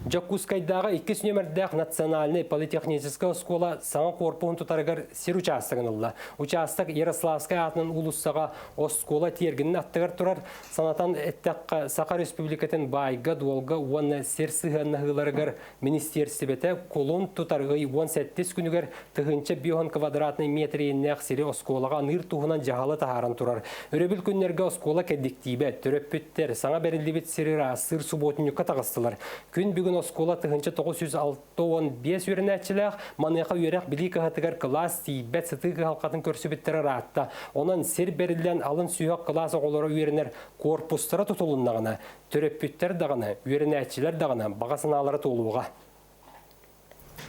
Дьокуускайдааҕы иккис нүөмэрдээх национальнай политехническай оскуола саҥа куорпуһун тутарыгар сир учаастагын ылла. Учаастак Ярославскай аатынан уулуссаҕа оскуола тиэргэнин аттыгар турар. Санатан эттэххэ, Саха Республикатын баайга-дуолга уонна сир сыһыаннаһыыларыгар Министиэрстибэтэ кулун тутар ый 17 күнүгэр 1050 квадратнай метр иэннээх сири оскуолаҕа аныыр туһунан дьаһалы таһааран турар. Өрөбүл күннэргэ оскуола кэлликтиибэ, төрөппүттэр саҥа бэриллибит сири ыраастыыр субуотунньукка таҕыстылар. Күн бүгүн оскуола 1965 үөрэнээччилээх, маныаха үөрэх-билии кыһатыгар кылаас тиийбэт сытыы кыһалҕатын көрсүбүттэрэ ыраатта. Онон сир бэриллэн алын сүһүөх кылаас оҕолоро үөрэнэр куорпустара тутулуннаҕына, Төрөппүттэр даҕаны, үөрэнээччилэр даҕаны баҕа санаалара туолуоҕа.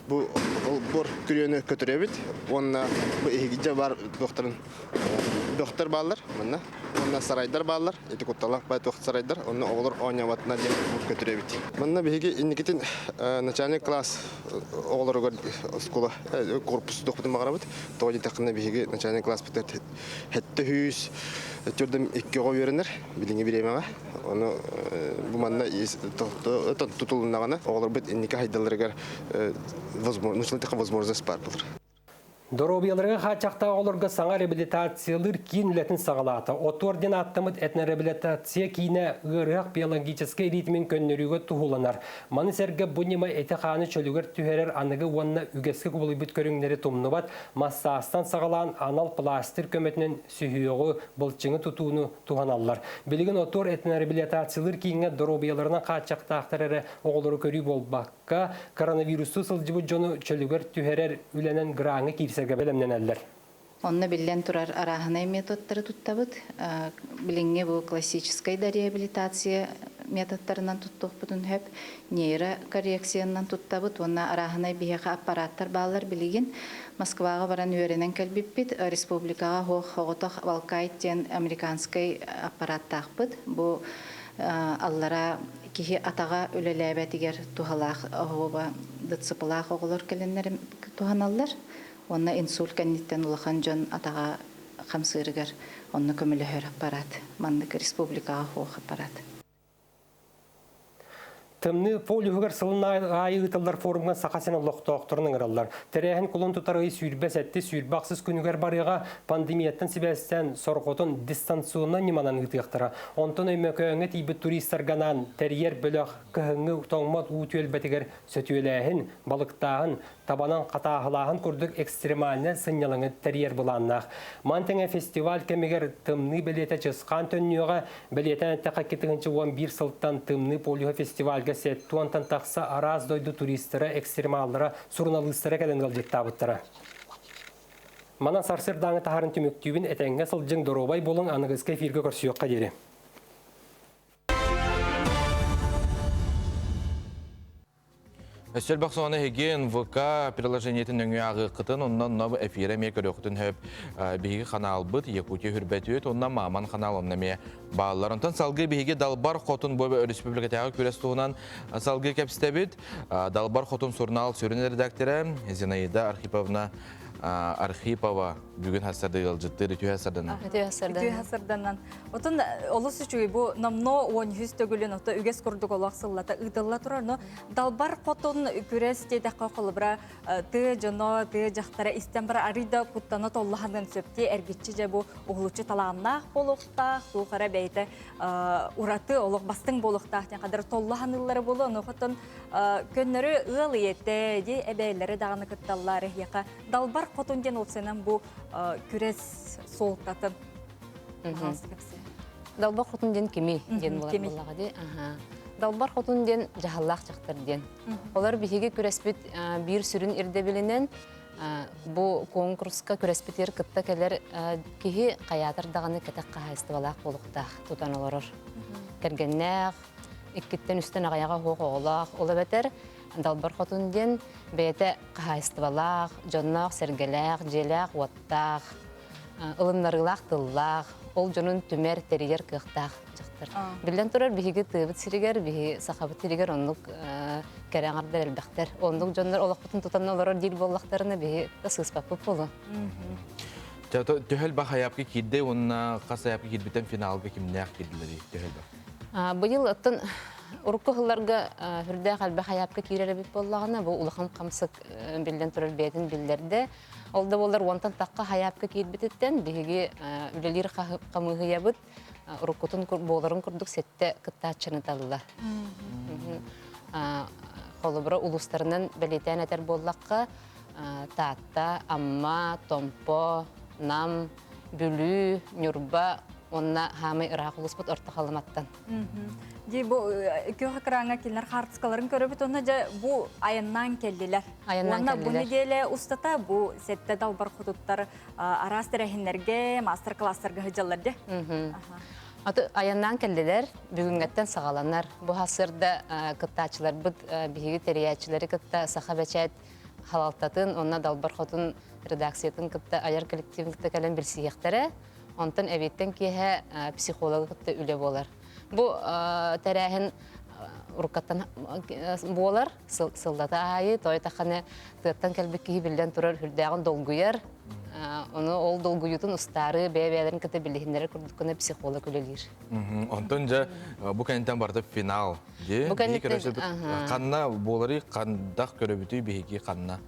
Бу олбуор күрүөнү көтүрөбүт уонна бу иһигидьэ бар туохтарын бөхтөр бааллар манна уонна сарайдар бааллар ити кутталаах бай туох сарайдар онно оҕолор оонньооботуна диэн көтүрөбүт. Манна биһиги инникитин начальный класс оҕолоругар оскуола корпус тутуохпутун баҕарабыт. Тоҕо диэтэххинэ биһиги начальный класспытыгар хэттэ сүүс төрдүм икки оҕо үөрэнэр билиҥҥи бириэмэҕэ. Ону бу манна тутулуннаҕына оҕолорбут инники хайдалларыгар возможность баар буолар. Доруобуйаларыгар хааччахтаах оҕолорго саҥа реабилитациялыыр киин үлэтин саҕалаата. Отуор диэн ааттаммыт этнореабилитация киинэ ыарыһах биологическай ритмин көннөрүүгэ туһуланар. Маны сэргэ бу ньыма эти-хааны чөлүгэр түһэрэр аныгы уонна үгэскэ кубулуйбут көрүҥнэри тумнубат, массаастан саҕалаан анал пластырь көмөтүнэн сүһүөҕү, былчыҥы тутууну туһаналлар. Билигин отуор этнореабилитациялыыр кииҥҥэ доруобуйаларынан хааччахтаахтар эрэ оҕолору көрүү буолбакка, коронавирустуу сылдьыбыт дьону чөлүгэр түһэрэр үлэнэн граҥҥа киирсэргэ бэлэмнэнэллэр. Онно биллэн турар арааһынай методтары туттабыт. Билиҥҥи бу классическай да реабилитация методтарынан туттуохпутун сөп, нейрокоррекциянан туттабыт уонна арааһынай биһиэхэ аппараттар бааллар билигин. Москваҕа баран үөрэнэн кэлбиппит. Республикаҕа суох оҕотох Валкайт диэн американскай аппараттаахпыт. Бу аллара киһи атаҕа үлэлээбэтигэр туһалаах оһуоба ДЦПлаах оҕолор кэлэннэр туһаналлар. Уонна инсульт кэнниттэн улахан дьон атаҕа хамсыырыгар онно көмөлөһөр аппарат. Маннык республикаҕа суох аппарат. Тымныы полюһугар сылын аайы ыытыллар форумҥа Саха сирин олохтоохторун ыҥыраллар. Тэрээһин кулун тутар ый 27-28 күнүгэр барыаҕа пандемияттан сибээстээн сорҕотун дистанционнай ньыманан ыытыахтара. Онтон Өймөкөөҥҥө тиийбит туристарга анаан тэрийэр бөлөх кыһыҥҥы тоҥмот уу түөлбэтигэр сөтүөлээһин, балыктааһын, табанан хатааһылааһын курдук экстремальнай сынньалаҥы тэрийэр былааннаах. Маны тэҥэ фестиваль кэмигэр тымныы бэлиэтэ Чысхаан төннүөҕэ, бэлиэтээн эттэххэ 2011 сылтан Тымныы полюһа фестивальга 70-тан тахса араас дойду туристара, экстремаллара, суруналыыстара кэлэн ыалдьыттаабыттара. Манан сарсыардааҥы таһарын түмүктүүбүн этэҥҥэ сылдьыҥ, доруобай буолуҥ, аныгыскы эфиргэ көрсүөххэ диэри. Өссө элбэх соны эһиги НВК приложениетын нөҥүө ааҕыаххытын, онно онно эфирэ эмиэ көрүөххүтүн сөп. Биһиги ханаалбыт Якутия Хүрбэтүөт уонна Мааман ханаал онно эмиэ бааллар. Онтон салгыы биһиги Далбар Хотун бу өрөспүүбүлүкэтээҕи күрэс туһунан салгыы кэпсэтэбит. Далбар Хотун сурунаал сүрүн редактора Зинаида Архиповна Архипова бүгүн хассарды ыалдьыттыыр үтүө сарданан. Үтүө сарданан. Отон олус үчүгэй бу номно 13 төгүлүн ото үгэс курдук олох сыллата ыытылла турар. Но далбар хотун күрэс диэтэххэ холобура тыа дьоно, тыа дьахтара истэн бара арый да куттана толлаһанын сөпти эргиччи дьэ бу уһулуччу талааннаах буолуохтаах, туох эрэ бэйэтэ ураты олох бастыҥ буолуохтаах диэн хадары толлаһаныллара буолуо. Ону хотон көннөрү ыал ийэтэ, ди эбээлэри даҕаны кытталлар эһиэхэ далбар хотун диэн уопсайынан бу күрэс суолтатын Далбар хотун диэн кими диэн буолар буоллаҕа дии. Далбар хотун диэн дьаһаллаах дьахтар диэн. Олор биһиги күрэспит биир сүрүн ирдэбилинэн бу конкурска күрэспитигэр кытта кэлэр киһи хайаатар даҕаны кэтэх хаһаайыстыбалаах буолуохтаах тутан олорор. Кэргэннээх, иккиттэн үстэн аҕыйаҕа суох оҕолоох, ол эбэтэр Далбар Хотун диэн бэйэтэ хаһаайыстыбалаах, дьонноох-сэргэлээх, дьиэлээх-уоттаах, ылыннарыылаах тыллаах, ол дьонун түмэр, тэрийэр кыахтаах дьахтар. Биллэн турар, биһиги тыабыт сиригэр, биһи сахабыт сиригэр оннук кэрэ аҥардар элбэхтэр. Оннук дьоннор олохпутун тутан олорор диир буоллахтарына, биһи да сыыспаппыт буолуо. Төһө элбэх айаапка киирдэ уонна хас айаапка киирбитен финалга кимнээх киирдилэрий төһө элбэх? Быйыл оттон урукку сылларга үрдээх элбэх айаапка киирэр эбит буоллаҕына, бу улахан хамсык биллэн турар бэйэтин биллэрдэ. Ол да буоллар уонтан тахха хайаапка киирбититтэн биһиги үлэлиир хамыыһыйабыт уруккутун буоларын курдук сэттэ кыттааччыны талла. Холобура улуустарынан бэлиэтээн этэр буоллахха, Таатта, Амма, Томпо, Нам, Бүлүү, Ньурба уонна хаамай ыраах улууспут Орто Халыматтан. Дии бу күөх экраҥҥа кинилэр хаартыскаларын көрөбүт уонна дьэ бу айаннаан кэллилэр. Айаннаан Уонна бу кэллилэр. нэдиэлэ устата бу сэттэ далбар хотуттар араас тэрээһиннэргэ, мастер-класстарга сылдьаллар дьэ. Аты айаннаан кэллилэр, бүгүҥҥэттэн саҕаланар. Бу сарсыарда кыттааччыларбыт биһиги тэрийээччилэри кытта Саха бэчээт халалтатын уонна Далбар Хотун редакциятын кытта айар коллективин кытта кэлэн билсиһиэхтэрэ. Онтон эбиэттэн киэһэ психологы кытта үлэ буолар. Бу тэрээһин уруккаттан буолар, сыллата аайы, той таханы тыаттан кэлбит киһи биллэн турар үрдээҕин долгуйар. Ону ол долгуйуутун устаары бэйэ-бэйэлэрин кытта билиһиннэрэр курдук гына психолог үлэлиир. Онтон дьэ бу кэнниттэн барыта финал. Бу кэнниттэн ханна буоларый, хандах көрөбүтүй биһиги ханна?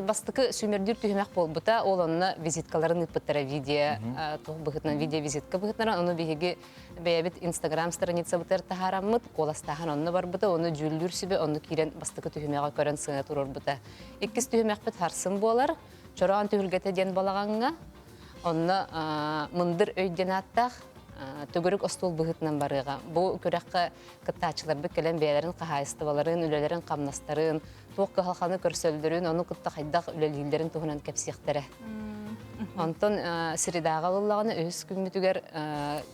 Бастакы сүүмэрдүүр түһүмэх буолбута, ол онно визиткаларын ыыппыттара видео туох быһыытынан видео визитка быһыытынан ону биһиги бэйэбит инстаграм страницабытыгар таһаараммыт, куоластааһын онно барбыта, ону дьүүллүүр сүбэ онно киирэн бастакы түһүмэҕи көрөн сыана туруорбута. Иккис түһүмэхпит харсын буолар, Чороон түһүлгэтэ диэн балаҕаҥҥа, онно мындыр өй диэн ааттаах төгүрүк остуол быһыытынан барыаҕа. Бу күрэххэ кыттааччыларбыт кэлэн бэйэлэрин хаһаайыстыбаларын, үлэлэрин, хамнастарын, туох кыһалҕаны көрсөллөрүн, ону кытта хайдах үлэлииллэрин туһунан кэпсиэхтэрэ. Онтон средаҕа ылыллаҕына үһүс күммүтүгэр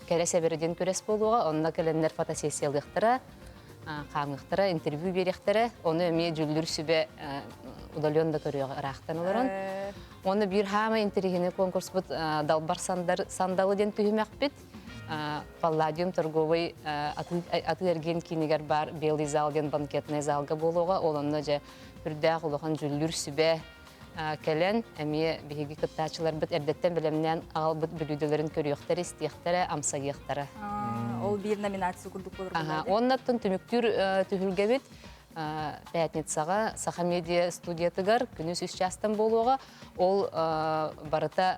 кэрэ сэбэрэ диэн күрэс буолуоҕа, онно кэлэннэр фотосессиялыахтара, хаамыахтара, интервью биэриэхтэрэ, ону эмиэ дьүүллүүр сүбэ удален да көрүөҕэ ыраахтан олорон. Уонна биир хаамай интэриэһинэй конкурспут Далбар сандалы диэн түһүмэхпит. Палладиум торговый атыы-эргиэн киинигэр баар Белый зал диэн банкетный залга буолуоҕа. Ол онно дьэ үрдээх улахан дьүүллүүр сүбэ кэлэн, эмиэ биһиги кыттааччыларбыт эрдэттэн бэлэмнээн аҕалбыт бүлүүдэлэрин көрүөхтэрэ, истиэхтэрэ, амсайыахтара. Ол биир номинация курдук болор. Уоннаттан түмүктүүр түһүлгэбит пятницаҕа Саха медиа студиятыгар күнүс үс чаастан буолуоҕа. Ол барыта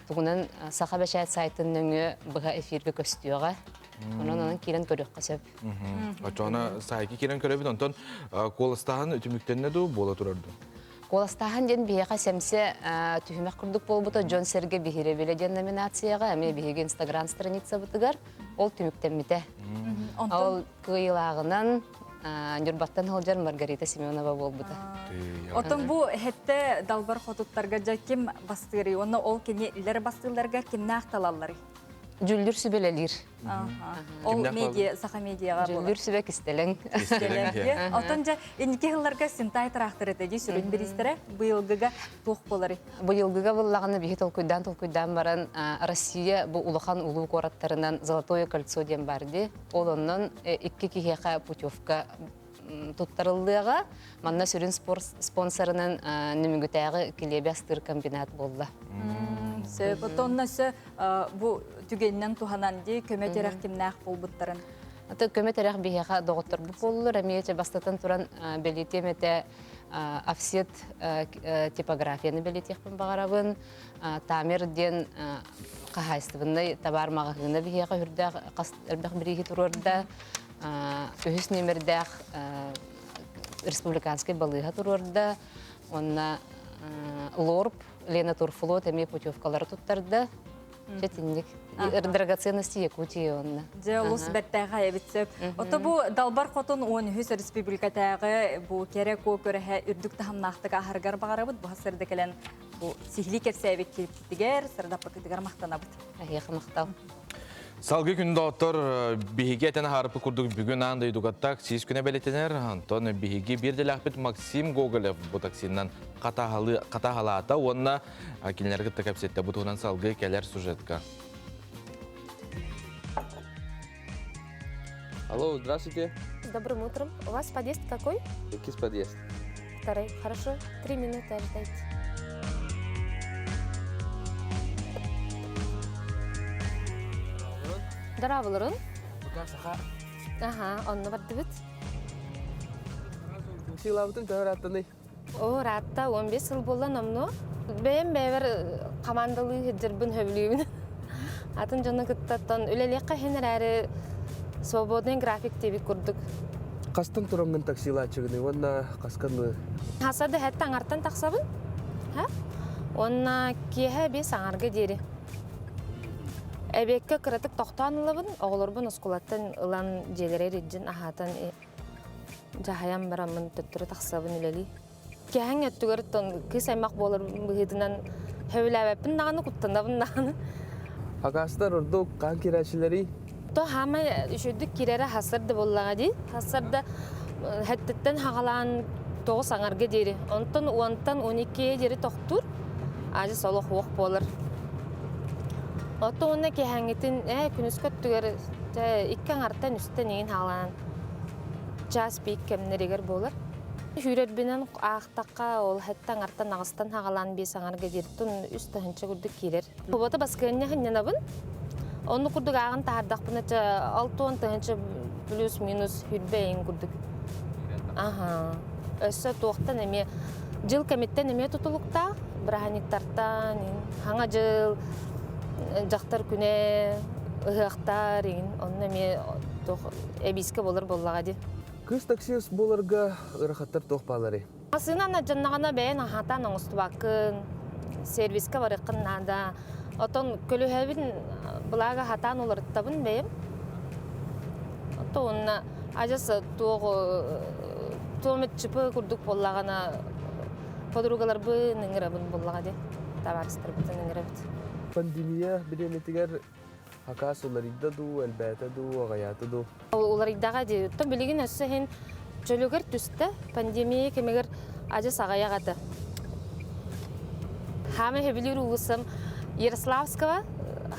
тугунан Саха бэчээт сайтын нөҥүө быһа эфиргэ көстүөҕэ. Онон онон киирэн көрүөххэ сөп. Оччоҕуна саайка киирэн көрөбүт, онтон куоластааһын түмүктэннэ дуу, буола турар дуу? Куоластааһын диэн биһиэхэ сэмсэ түһүмэх курдук буолбута дьон-сэргэ биһирэбилэ диэн номинацияҕа эмиэ биһиги инстаграм страницабытыгар ол түмүктэммитэ. Ол кыайыылааҕынан Ньурбаттан сылдьар Маргарита Семенова буолбута. Оттон бу хетте далбар хотуттарга дьэ ким бастыырый? Уонна ол кинилэр бастыылларга кимнээх талалларый? Дьүүллүүр сүбэлэлиир. Ол медиа, саха медиаҕа буолар. Дьүүллүүр сүбэ кистэлэҥ. Кистэлэҥ. Оттон дьэ инники сылларга Синтай тыраахтар этэ дии сүрүн бириистэрэ быйылгыга туох буоларый? Быйылгыга буллаҕына биһи толкуйдаан-толкуйдаан баран Россия бу улахан улуу куораттарынан Золотое кольцо диэн бар дии. Ол оннон икки киһиэхэ путевка туттарыллыаҕа. Манна сүрүн спонсорынан Нөмүгүтээҕи килиэби астыыр комбинат буолла. Сөп. Оттон өссө бу түгэнинэн туһанан дии көмө тирэх кимнээх буолбуттарын. Аты көмө тирэх биһиэхэ доҕотторбут буоллулар. Эмиэ бастатан туран бэлиэтиэм этэ офсет типографияны бэлиэтиэхпин баҕарабын. Тамер диэн хаһаайыстыбаннай табаар маҕаһыына биһиэхэ үрдээх элбэх бирииһи туруорда. Үһүс нүөмэрдээх республиканскай балыыһа туруорда. Уонна ЛОРП, Лена Турфлот эмиэ путевкалары туттарда. Чэтинник. Драгоценности Якутии онно. Дьэ, олус бэртээхэй эбит сөп. Ото бу Далбар Хотун 13 республикатааҕы бу кэрэ куо көрөһө үрдүк таһымнаахтык аһаргар баҕарабыт. Бу сырда кэлэн бу сиһилии кэпсээбит киирбитигэр, сырдаппыкытыгар махтанабыт. Эһиэхэ махтал. Салгыы күн доҕоттор, биһиги этэн аһаарыппыт курдук бүгүн аан дойдуга таксист күнэ бэлиэтэнэр. Онтон биһиги биир дэлээхпит Максим Гоголев бу таксинан хатаһалаата уонна кинилэри кытта кэпсэттэ. Бу туһунан салгыы кэлэр сюжетка. Алло, здравствуйте. С добрым утром. У вас подъезд какой? Какой подъезд? Второй. Хорошо. 3 минуты ожидайте. Дорооболоруҥ. Аха, онно бардыбыт. Таксилаабытыҥ төһө ырааттаный? О, ыраатта, 15 сыл буолла номнуо. Бэйэм бэйэбэр командалыы сылдьарбын сөбүлүүбүн. Атын дьону кытта оттон үлэлиэххэ иһин эрээри свободный график диэбит курдук. Хастан тураммын таксилааччыгыный уонна хасканны? Хаса да хэтте аҥартан тахсабын. Ха? Уонна киэһэ 5 аҥарга диэри. Эбиэккэ кыратык тохтоон ылабын, оҕолорбун оскуолаттан ылан дьиэлэрэ ирдьин аһаатан дьаһайан бараммын төттөрү тахсабын үлэлии. Кэһэҥ өттүгэр тон кыыс аймах буолар быһыытынан сөбүлээбэппин даҕаны, куттанабын даҕаны. Хакастар ордук хаан киирээччилэрий? То хаамай үчүгдүк киирэрэ хасар да буоллаҕа дии. Хасар да хэттиттэн хаҕалаан 9 аҥарга диэри. Онтон 10-тан 12-ге диэри тохтуур. Ажы олох уох буолар. Оттон уонна киэһэҥҥитин күнүскү өттүгэр икки аҥартан үстэн иҥин хаалаан час пик кэмнэригэр буолар. Сүүрэрбинэн аахтахха ол хэттэ аҥартан аҕыстан хаҕалаан 5 аҥарга диэриттэн 3 тыһыынча курдук киирэр. Бота баскыанньа хынньанабын. Онну курдук ааҕын таһардахпына 60 тыһыынча плюс-минус хүрбэ курдук. Аха. Өссө туохтан эмиэ жыл кэмиттэн эмиэ тутулуктаах бырааһынньыктартан хаҥа жыл дьахтар күнэ ыһыахтар иҥин онно эмиэ туох эбиискэ болар буоллаҕа дии. Кыыс таксист буоларга ыарахаттар туох баалларый? Массыына дьаннаҕына бэйэн аһатан оҥостубаккын, сервиске барыаххын наада. Отон көлүөһэбин былаага хатаан уларыттабын бэйэм. Ото уонна адьас туох туомет чп курдук буоллаҕына подругаларбын ыҥырабын буоллаҕа дии. Табаарыстарбытын ыҥырабыт. Пандемия бириэмэтигэр хакас уларыйда дуу, элбээтэ дуу, аҕыйаата дуу? Уларыйдаҕа дии. Оттон билигин өссө иһин чөлүгэр түстэ. Пандемия кэмигэр адьас аҕыйах этэ. Хаама сөбүлүүр уулуссам Ярославского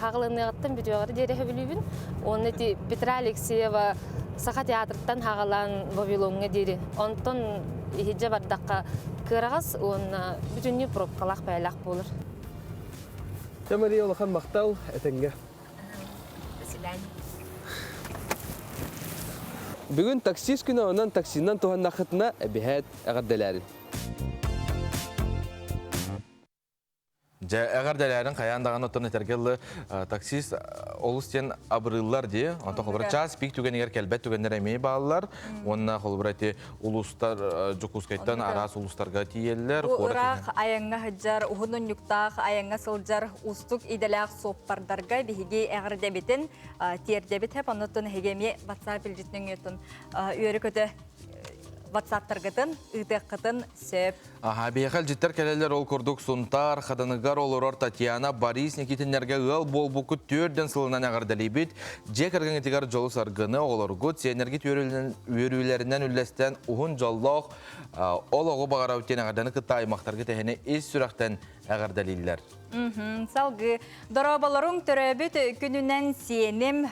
хаҕылыныаҕыттан бүтүөҕэр диэри сөбүлүүбүн. Уонна ити Петра Алексеева Саха театрыттан хаҕалаан Вавилоҥҥа диэри. Онтон иһирдьэ бардахха кыараҕас уонна бүтүннүү пробкалаах бэйэлээх буолар. Дьэ, Мария, улахан махтал, этэҥҥэ. До свидания. Бүгүн таксист күнэ онон таксинан туһаннахытына эбиһээт эҕэрдэлээрин. Дьэ, эҕэрдэлээрин хайаан даҕаны оттон этэргэ дылы таксист олус диэн абырыыллар дии. Онтон холобура час пик түгэнигэр кэлбэт түгэннэр эмиэ бааллар. Уонна холобура ити улуустар Дьокуускайтан араас улуустарга тиийэллэр. Бу ыраах айаҥҥа сылдьар, уһун унньуктаах айаҥҥа сылдьар уустук идэлээх суоппардарга биһиги эҕэрдэбитин тиэрдэбит хэп оннуттан эһиги эмиэ WhatsApp илдьитин өҥүөтүн үөрэ-көтө WhatsApp-таргытын ыытыаххытын сөп. Аха, биһиэхэ илдьиттэр кэлэллэр ол курдук Сунтаар Хаданыгар олорор Татьяна Борис Никитиннэргэ ыал буолбуккут 4 сылынан эҕэрдэлиибит. Дьиэ кэргэҥҥитигэр дьолу-саргыны, оҕолоргут, сиэннэргит үөрүүлэринэн үллэстэн уһун дьоллоох олоҕу баҕарабыт диэн эҕэрдэни кытта аймахтаргыт эһини ис сүрэхтэн эҕэрдэлииллэр. Салгыы Дорооболоруҥ төрөөбүт күнүнэн сиэним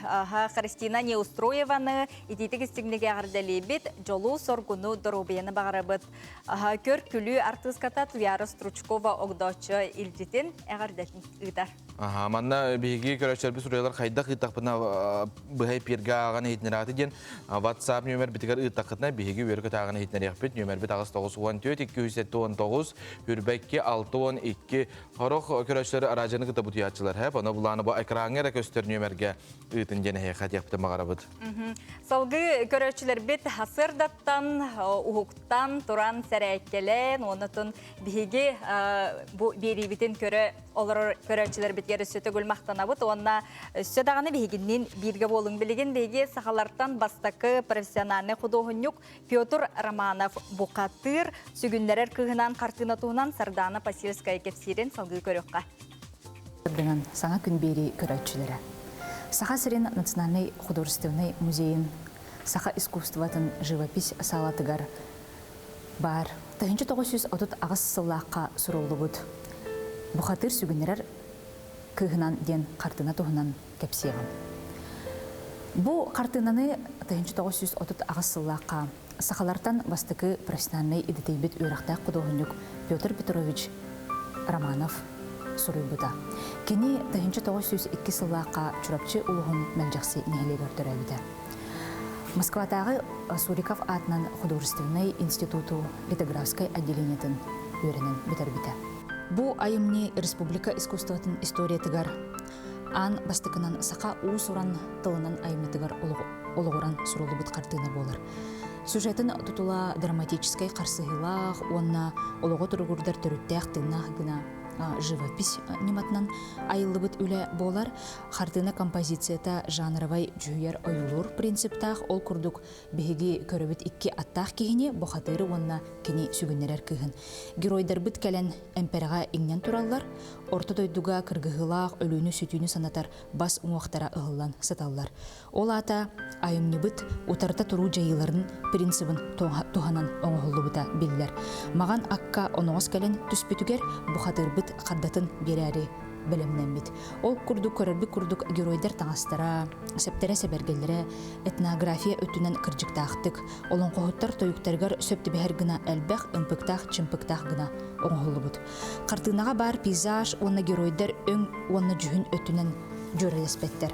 Христина Неустроеваны итиитик истиҥник эҕэрдэлиибит, дьолу-соргуну, доруобуйаны баҕарабыт. Көр күлүү артыыската Туяра Стручкова огдооччу илдьитин эҕэрдэтин ыытар. Аха, манна биһиги көрөөччүлэрбит суруйалар хайдах ыыттахпына быһай пиэргэ ааҕан иһитиннэрэҕит диэн WhatsApp нүөмэрбитигэр ыыттаххытына биһиги үөрэ-көтө ааҕан иһитиннэриэхпит. Нүөмэрбит 8 94 279 22 62 Хорох көрөөччүлэр араадьыйаны кытта бутуйааччылар хэп, ону булааны бу экраҥҥа эрэ көстөр нүөмэргэ ыытын диэн эһиэхэ диэхпитин баҕарабыт. Салгыы көрөөччүлэрбит сарсыардаттан уһуктан туран сэрээккэлээн, оннотун биһиги бу биэриибитин көрө олорор көрөөччүлэрбитигэр өссө төгүл махтанабыт уонна өссө даҕаны биһигинниин бииргэ буолуҥ. Билигин биһиги сахалартан бастакы профессиональный худуоһунньук Петр Романов бухатыыр сүгүннэрэр кыыһынан хартыына туһунан Сардана Посельская кэпсиирин салгыы көрүөххэ. Саҥа күн биэрии көрөөччүлэрэ. Саха сирин национальнай художественнай музейын саха искусствотын живопись саалатыгар баар 1938 сыллаахха суруллубут Бухатыыр сүгүннэрэр кыыһынан диэн хартыына туһунан кэпсиэҕим. Бу хартыынаны 1938 сыллаахха сахалартан бастакы профессиональнай идэтийбит үөрэхтээх худуоһунньук Петр Петрович Романов суруйбута. Кини 1902 сыллаахха Чурапчы улууһун Мэлдьэхси нэһилиэгэр төрөөбүтэ. Москватааҕы Суриков аатынан художественнай институту литографскай отделениетын үөрэнэн бүтэрбитэ. Бу айымньы республика искусствотын историятыгар аан бастакынан саха уус-уран тылынан айымньытыгар олоҕуран суруллубут хартыына буолар. Сюжетын тутула драматическай харсыһыылаах уонна олоҕу туругурдар төрүттээх тыыннаах гына живопись ньыматынан айыллыбыт үлэ буолар. Хартыына композицията жанровай дьүһүйэр ойуулуур принциптаах, ол курдук биһиги көрөбүт икки аттаах киһини, бухатыыры уонна кини сүгүннэрэр кыыһын. Геройдарбыт кэлэн эмпэрэҕэ иҥнэн тураллар, орто дойдуга кыргыһыылаах өлүүнү-сүтүүнү санатар бас уҥуохтара ыһыллан сыталлар. Ол аата айымньыбыт утарыта туруу дьайыыларын принцибын туһанан оҥоһуллубута биллэр. Маҕан акка оноҕос кэлэн түспүтүгэр бухатыырбыт хардатын биэрээри бэлэмнэммит. Ол курдук көрөрбүт курдук геройдар таҥастара, сэптэрэ-сэбэргэллэрэ этнография өттүнэн кырдьыктаахтык, олоҥхоһуттар тойуктарыгар сөп түбэһэр гына элбэх ымпыктаах-чымпыктаах гына оҥоһуллубут. Хартыынаҕа баар пейзаж уонна геройдар өҥ уонна дьүһүн өттүнэн дьүөрэлэспэттэр.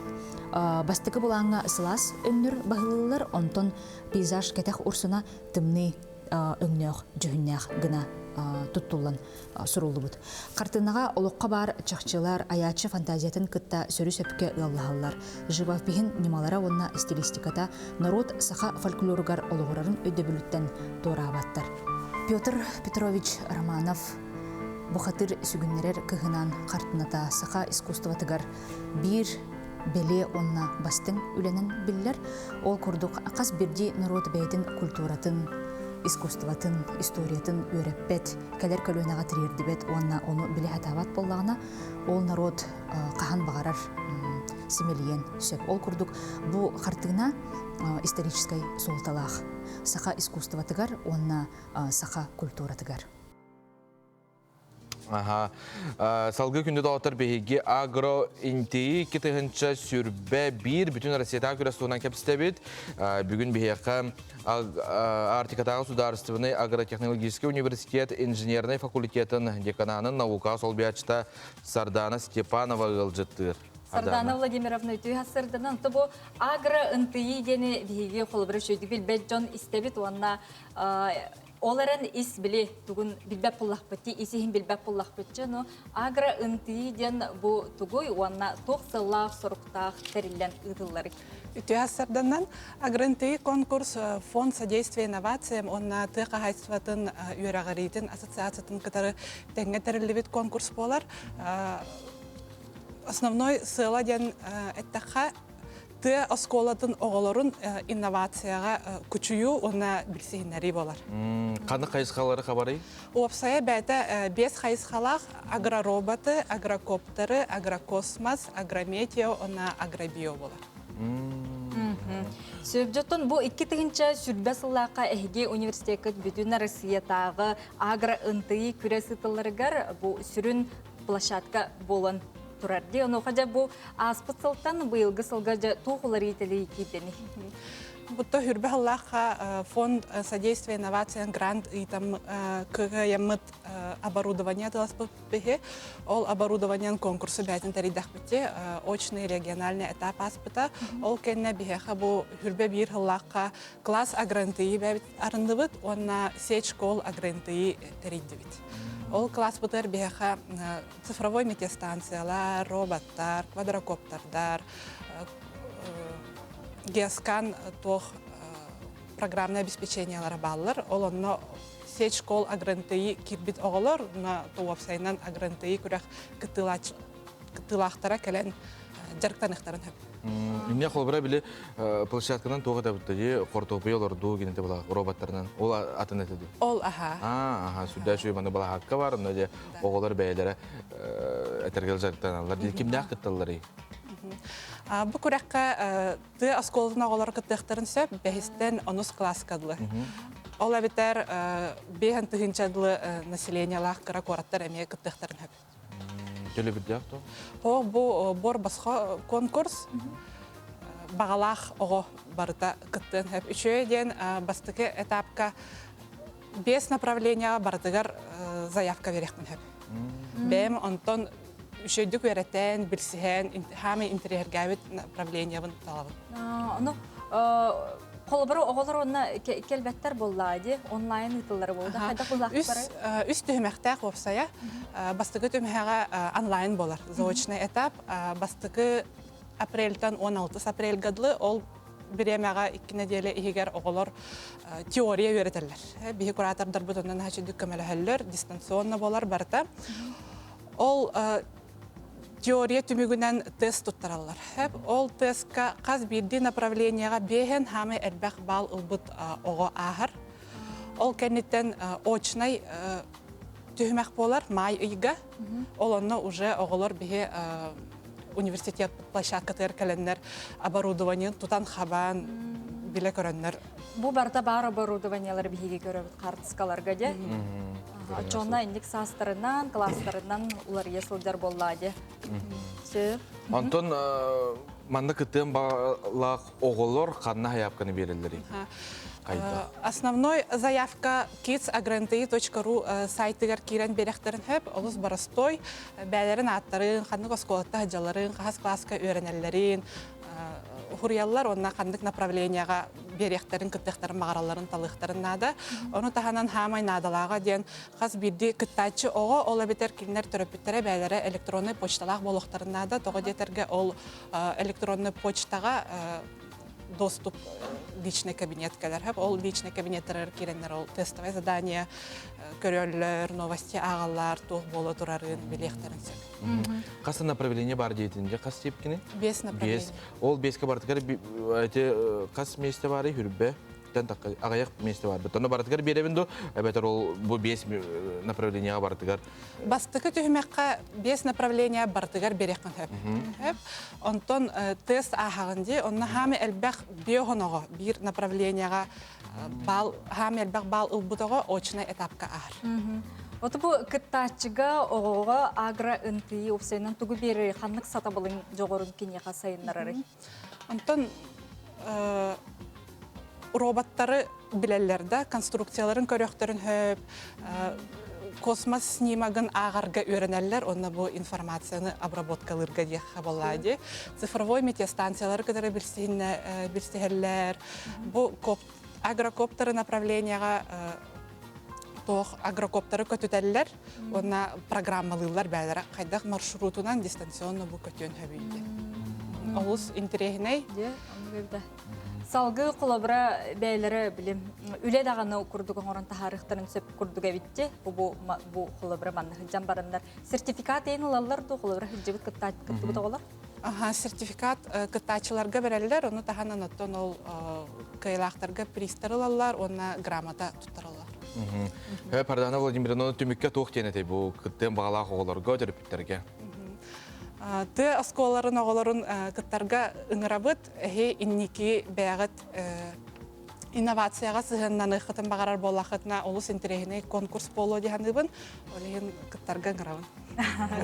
Бастакы былааҥҥа сылаас өҥнөр баһылыыллар, онтон пейзаж кэтэх урсуна тымныы өҥнөөх, дьүһүннээх гына туттуллан суруллубут. Хартыынаҕа олоххо баар чахчылар айааччы фантазиятын кытта сөрү-сөпкө ыаллаһаллар. Живопиһын ньымалара уонна стилистиката норуот саха фольклоругар олоҕурарын өйдөбүлүттэн туораабаттар. Петр Петрович Романов бухатыр сүгүннэрэр кыһынан хартыната саха искусствотыгар биир бэлиэ уонна бастыҥ үлэнэн биллэр. Ол курдук хас биирдии норуот бэйэтин культуратын, искусствотын, историятын үөрэппэт, кэлэр көлүөнэҕэ тириэрдибэт уонна ону билэ сатаабат буоллаҕына, ол норуот хаһан баҕарар симэлийэн сөп. Ол курдук бу хартыына историческай суолталаах саха искусствотыгар уонна саха культуратыгар. Аха. Салгыы күндү доҕоттор биһиги агро интии 2021 бүтүн Россиятааҕы күрэс туһунан кэпсэтэбит. Бүгүн биһиэхэ Арктикатааҕы судаарыстыбаннай агротехнологическай университет инженернай факультетын декананын наука солбуйааччыта Сардана Степанова ыалдьыттыыр. Сардана Владимировна үтүө сарданан то бу агро ынтыйыы диэни биһиги холобура үчүгэйдик билбэт дьон истэбит уонна Ол эрэн ис били тугун билбэт буллахпыт дии, ис иһин билбэт буллахпытчы, ну агро ынтыы диэн бу тугуй уонна туох сыллаах соруктаах тэриллэн ыытылларый? Үтүө сарданан агрынтыы конкурс фонд содействия инновациям уонна тыа хаһаайыстыбатын үөрэҕириитин ассоциациятын кытары тэҥҥэ тэриллибит конкурс буолар. Основной сыала диэн эттэххэ тыа оскуолатын оҕолорун инновацияҕа кучуйуу уонна билсиһиннэрии буолар. Ханнык хайысхалары хабарый? Уопсайа бэйэтэ биэс хайысхалаах агророботы, агрокоптеры, агрокосмос, агрометео уонна агробио буолар. Сөбдьоттон бу 2000 сүрбэ сыллаахха эһиги университеккыт бүтүн Россиятааҕы агро-ынтыйыы күрэс ыытылларыгар бу сүрүн площадка буолан турар дии. Онуоха дьэ бу ааспыт сылтан быйылгы сылга дьэ туох уларыы телей киирдэний? Бутта хүрбэ сыллаахха фонд содействия инновациям грант ыйтам кыайаммыт оборудование тыласпыт биһи. Ол оборудованиен конкурсу бээтин тэрийдэхпити очный региональный этап ааспыта. Ол кэннэ биһиэхэ бу хүрбэ биир сыллаахха класс агрантыйы бэбит арындыбыт уонна сеть школ агрантыйы тэрийдибит. Ол класспытыгар биһиэхэ цифровой метеостанциялар, роботтар, квадрокоптердар, геоскан туох программное обеспечениелара бааллар. Ол онно сеть школ агрантыйы киирбит оҕолор, уопсайынан агрантыйы күрэх кыттыылаахтара кэлэн дьарыктаныхтарын сөп. Инне холобура били площадканан туох этэ дии хортуопуйа олордуу гинете була роботтарынан ол атын этэ дуу? Ол аха. Аха, сүрдээх үчүгэй маны балаһаакка бар, онно дьэ оҕолор бэйэлэрэ этэргэл дьарыктаналлар. Дии кимнээх кытталларый? Бу күрэххэ тыа оскуолатын оҕолоро кыттыахтарын сөп, бэһистэн онус кылааска дылы. Ол эбэтэр биэһэн тыһыынча дылы населениелаах кыра куораттар эмиэ кыттыахтарын сөп. Төлөбүрдээх то? О, бу бор босхо конкурс. Бағалаах оҕо барыта кыттыан сөп. Үчүгэй диэн бастакы этапка бес направлениеҕа барытыгар заявка бериэхпин сөп. Бэйэм онтон үчүгэйдик үөрэтэн, билсиһэн, хаамай интэриэһиргээбит направлениебын талабын. Ону холобура оҕолор онно келбеттер буоллаа ди онлайн ыытыллар буолда. Хайдах буллаахтары? Үс түһүмэхтээх уопсайа. Бастакы түһүмэҕэ онлайн болар, заочный этап. Бастакы апрельтан 16 апрельга дылы ол бириэмэҕэ икки нэдиэлэ иһигэр оҕолор теория үөрэтэллэр. Биһи куратордарбыт онно наһаа үчүгдүк көмөлөһөллөр, дистанционно буолар барыта. Ол теория түмүгүнэн тест туттараллар. Ол тестка хас биирдии направлениеҕа биэһэн хаамай элбэх баал ылбыт оҕо ааһар. Ол кэнниттэн очнай түһүмэх буолар маай ыйга. Ол онно уже оҕолор биһи университет площадкатыгар кэлэннэр оборудование тутан хабаан билэ көрөннөр. Бу барыта баар оборудованиелары биһиги көрөбүт хаартыскаларга дьэ. Оччоҕуна инник саастарынан, класстарынан уларыйа сылдьар буоллаа дьэ. Сөп. Онтон манна кыттыан баҕалаах оҕолор ханна сайаапканы биэрэллэрий? Хайдах? Основной заявка kidsagranti.ru сайтыгар киирэн биэрэхтэрин сөп. Олус боростой. Бээлэрин ааттарын, ханнык оскуолатта сылдьалларын, хас класска үөрэнэллэрин хуруйаллар уонна ханнык направлениеҕа биэриэхтэрин, кыттыахтарын баҕаралларын талыахтарын наада. Ону таһынан хаамай наадалааҕа диэн хас биирдии кыттааччы оҕо, ол эбэтэр кинилэр төрөппүттэрэ бээлэрэ электроннай почталаах буолуохтарын наада. Тоҕо диэтэргэ ол электроннай почтаҕа доступ личный кабинет кэлэр. Ол личный кабинеттарыгар киирэннэр ол тестовое задание көрөллөр, новости ааҕаллар, туох буола турарын билиэхтэрин сөп. Хас направление бар диэтин дьэ хас тиэпкини? Бес направление. Бес. Ол беске бартыгар эти хас месте бары хүрбэ тэн такка аҕыйах месте бар. Ону барытыгар биэрэбин ду, эбэтэр ол бу бес направлениеға барытыгар Бастакы түһүмэххэ биэс направление барытыгар биэриэххин сөп. Сөп. Онтон тест ааһаҕын дии, онно хаамы элбэх биохоноҕо биир направлениеҕа баал хаамы элбэх баал ылбыт оҕо очнай этапка ааһар. Оту бу кыттааччыга оҕоҕо агро-НТИ уопсайынан тугу биэрэрий, ханнык сатабылын дьоҕурун киниэхэ сайыннарарый? Онтон роботтары билэллэр да, конструкцияларын көрүөхтэрин сөп, космос снимогын ааҕарга үөрэнэллэр, онно бу информацияны обработкалыырга диэххэ буоллаа дии. Цифровой метеостанциялары кытары билсиһэллэр. Бу агрокоптеры направлениеҕа туох агрокоптеры көтүтэллэр уонна программалыыллар бээлэрэ хайдах маршрутунан дистанционно бу көтүөн сөбүй диэн. Олус интэриэһинэй. Салгыы холобура бэйэлэрэ билим үлэ даҕаны курдук оҥорон таһаарыахтарын сөп курдук эбитти. Бу бу холобура манна сылдьан бараннар сертификат эйин ылаллар дуу холобура сылдьыбыт кыттыбыт оҕолор? Аха, сертификат кыттааччыларга берэллэр, ону таһынан оттон ол кыайылаахтарга призтар ылаллар уонна грамота туттараллар. Пардана Владимировна, түмүккэ туох диэн этэй бу кыттыан баҕалаах оҕолорго, төрөппүттэргэ? Тыа оскуолаларын оҕолорун кыттарга ыҥырабыт. Эһи инники бэйэҕит инновацияҕа сыһыаннаныаххытын баҕарар буоллаххытына олус интэриэһинэй конкурс буолуо дии саныыбын. Ол иһин кыттарга ыҥырабын.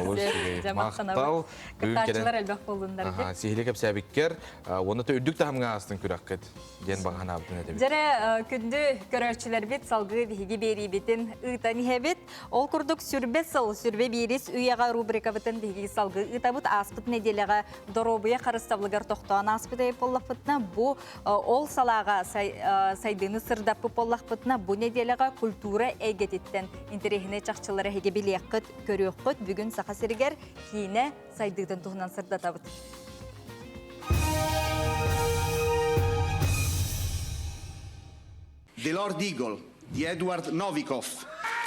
Олус үчүгэй. Махтал. Кыттааччылар элбэх буоллуннар. Сиһили кэпсээбиккэр уонна үрдүк таһымҥа аастын күрэххит диэн баҕа санаабытын этэбит. Дьэрэ күндү көрөөччүлэрбит салгыы биһиги биэриибитин ыытан иһэбит. Ол курдук сүрбэ сыл, сүрбэ биирис үйэҕэ рубрикабытын биһиги салгыы ыытабыт. Ааспыт нэдиэлэҕэ доруобуйа харыстабылыгар тохтоон ааспыт буоллахпытына, бу ол салааҕа сайдыыны сырдаппыт буоллахпытына, бу нэдиэлэҕэ культура эйгэтиттэн интэриэһинэй чахчылары эһиги билиэххит, көрүөххүт. Бүгүн Саха сиригэр киинэ сайдыытын туһунан сырдатабыт. The Lord Eagle di Edward Novikov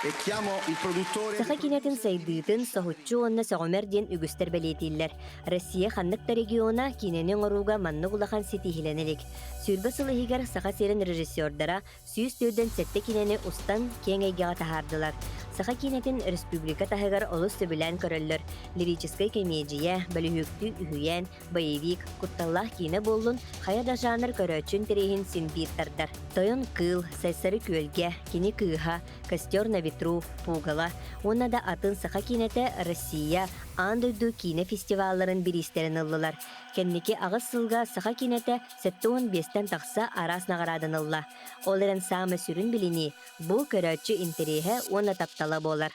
e chiamo il produttore Саха киинэтин сайдыытын соһуччу уонна сөҕүмэр диэн үгүстэр бэлиэтииллэр. Россия ханнык да региона киинэни оҥорууга маннык улахан ситиһиилэнэ илик. 20 сыл иһигэр Саха сирин режиссердара 147 киинэни устан киэҥ эйгэҕэ таһаардылар. Саха киинэтин республика таһыгар олус сөбүлээн көрөллөр. Лирическэй кэмиэдьийэ, бөлүһүөктүү үһүйээн, боевик, кутталлаах киинэ буоллун, хайа да жанр көрөөччү интэриэһин син биир тардар. Тойон кыыл, Сайсары күөлгэ, Кини кыыһа, Костер на ветру, Пугало уонна да атын саха киинэтэ Россия, аан дойду киинэ фестивалларын бириистэрин ыллылар. Кэнники аҕыс сылга саха киинэтэ 75-тэн тахса араас наҕарааданы ылла. Ол эрэн саамай сүрүн билинии бу көрөөччү интэриэһэ уонна таптала буолар.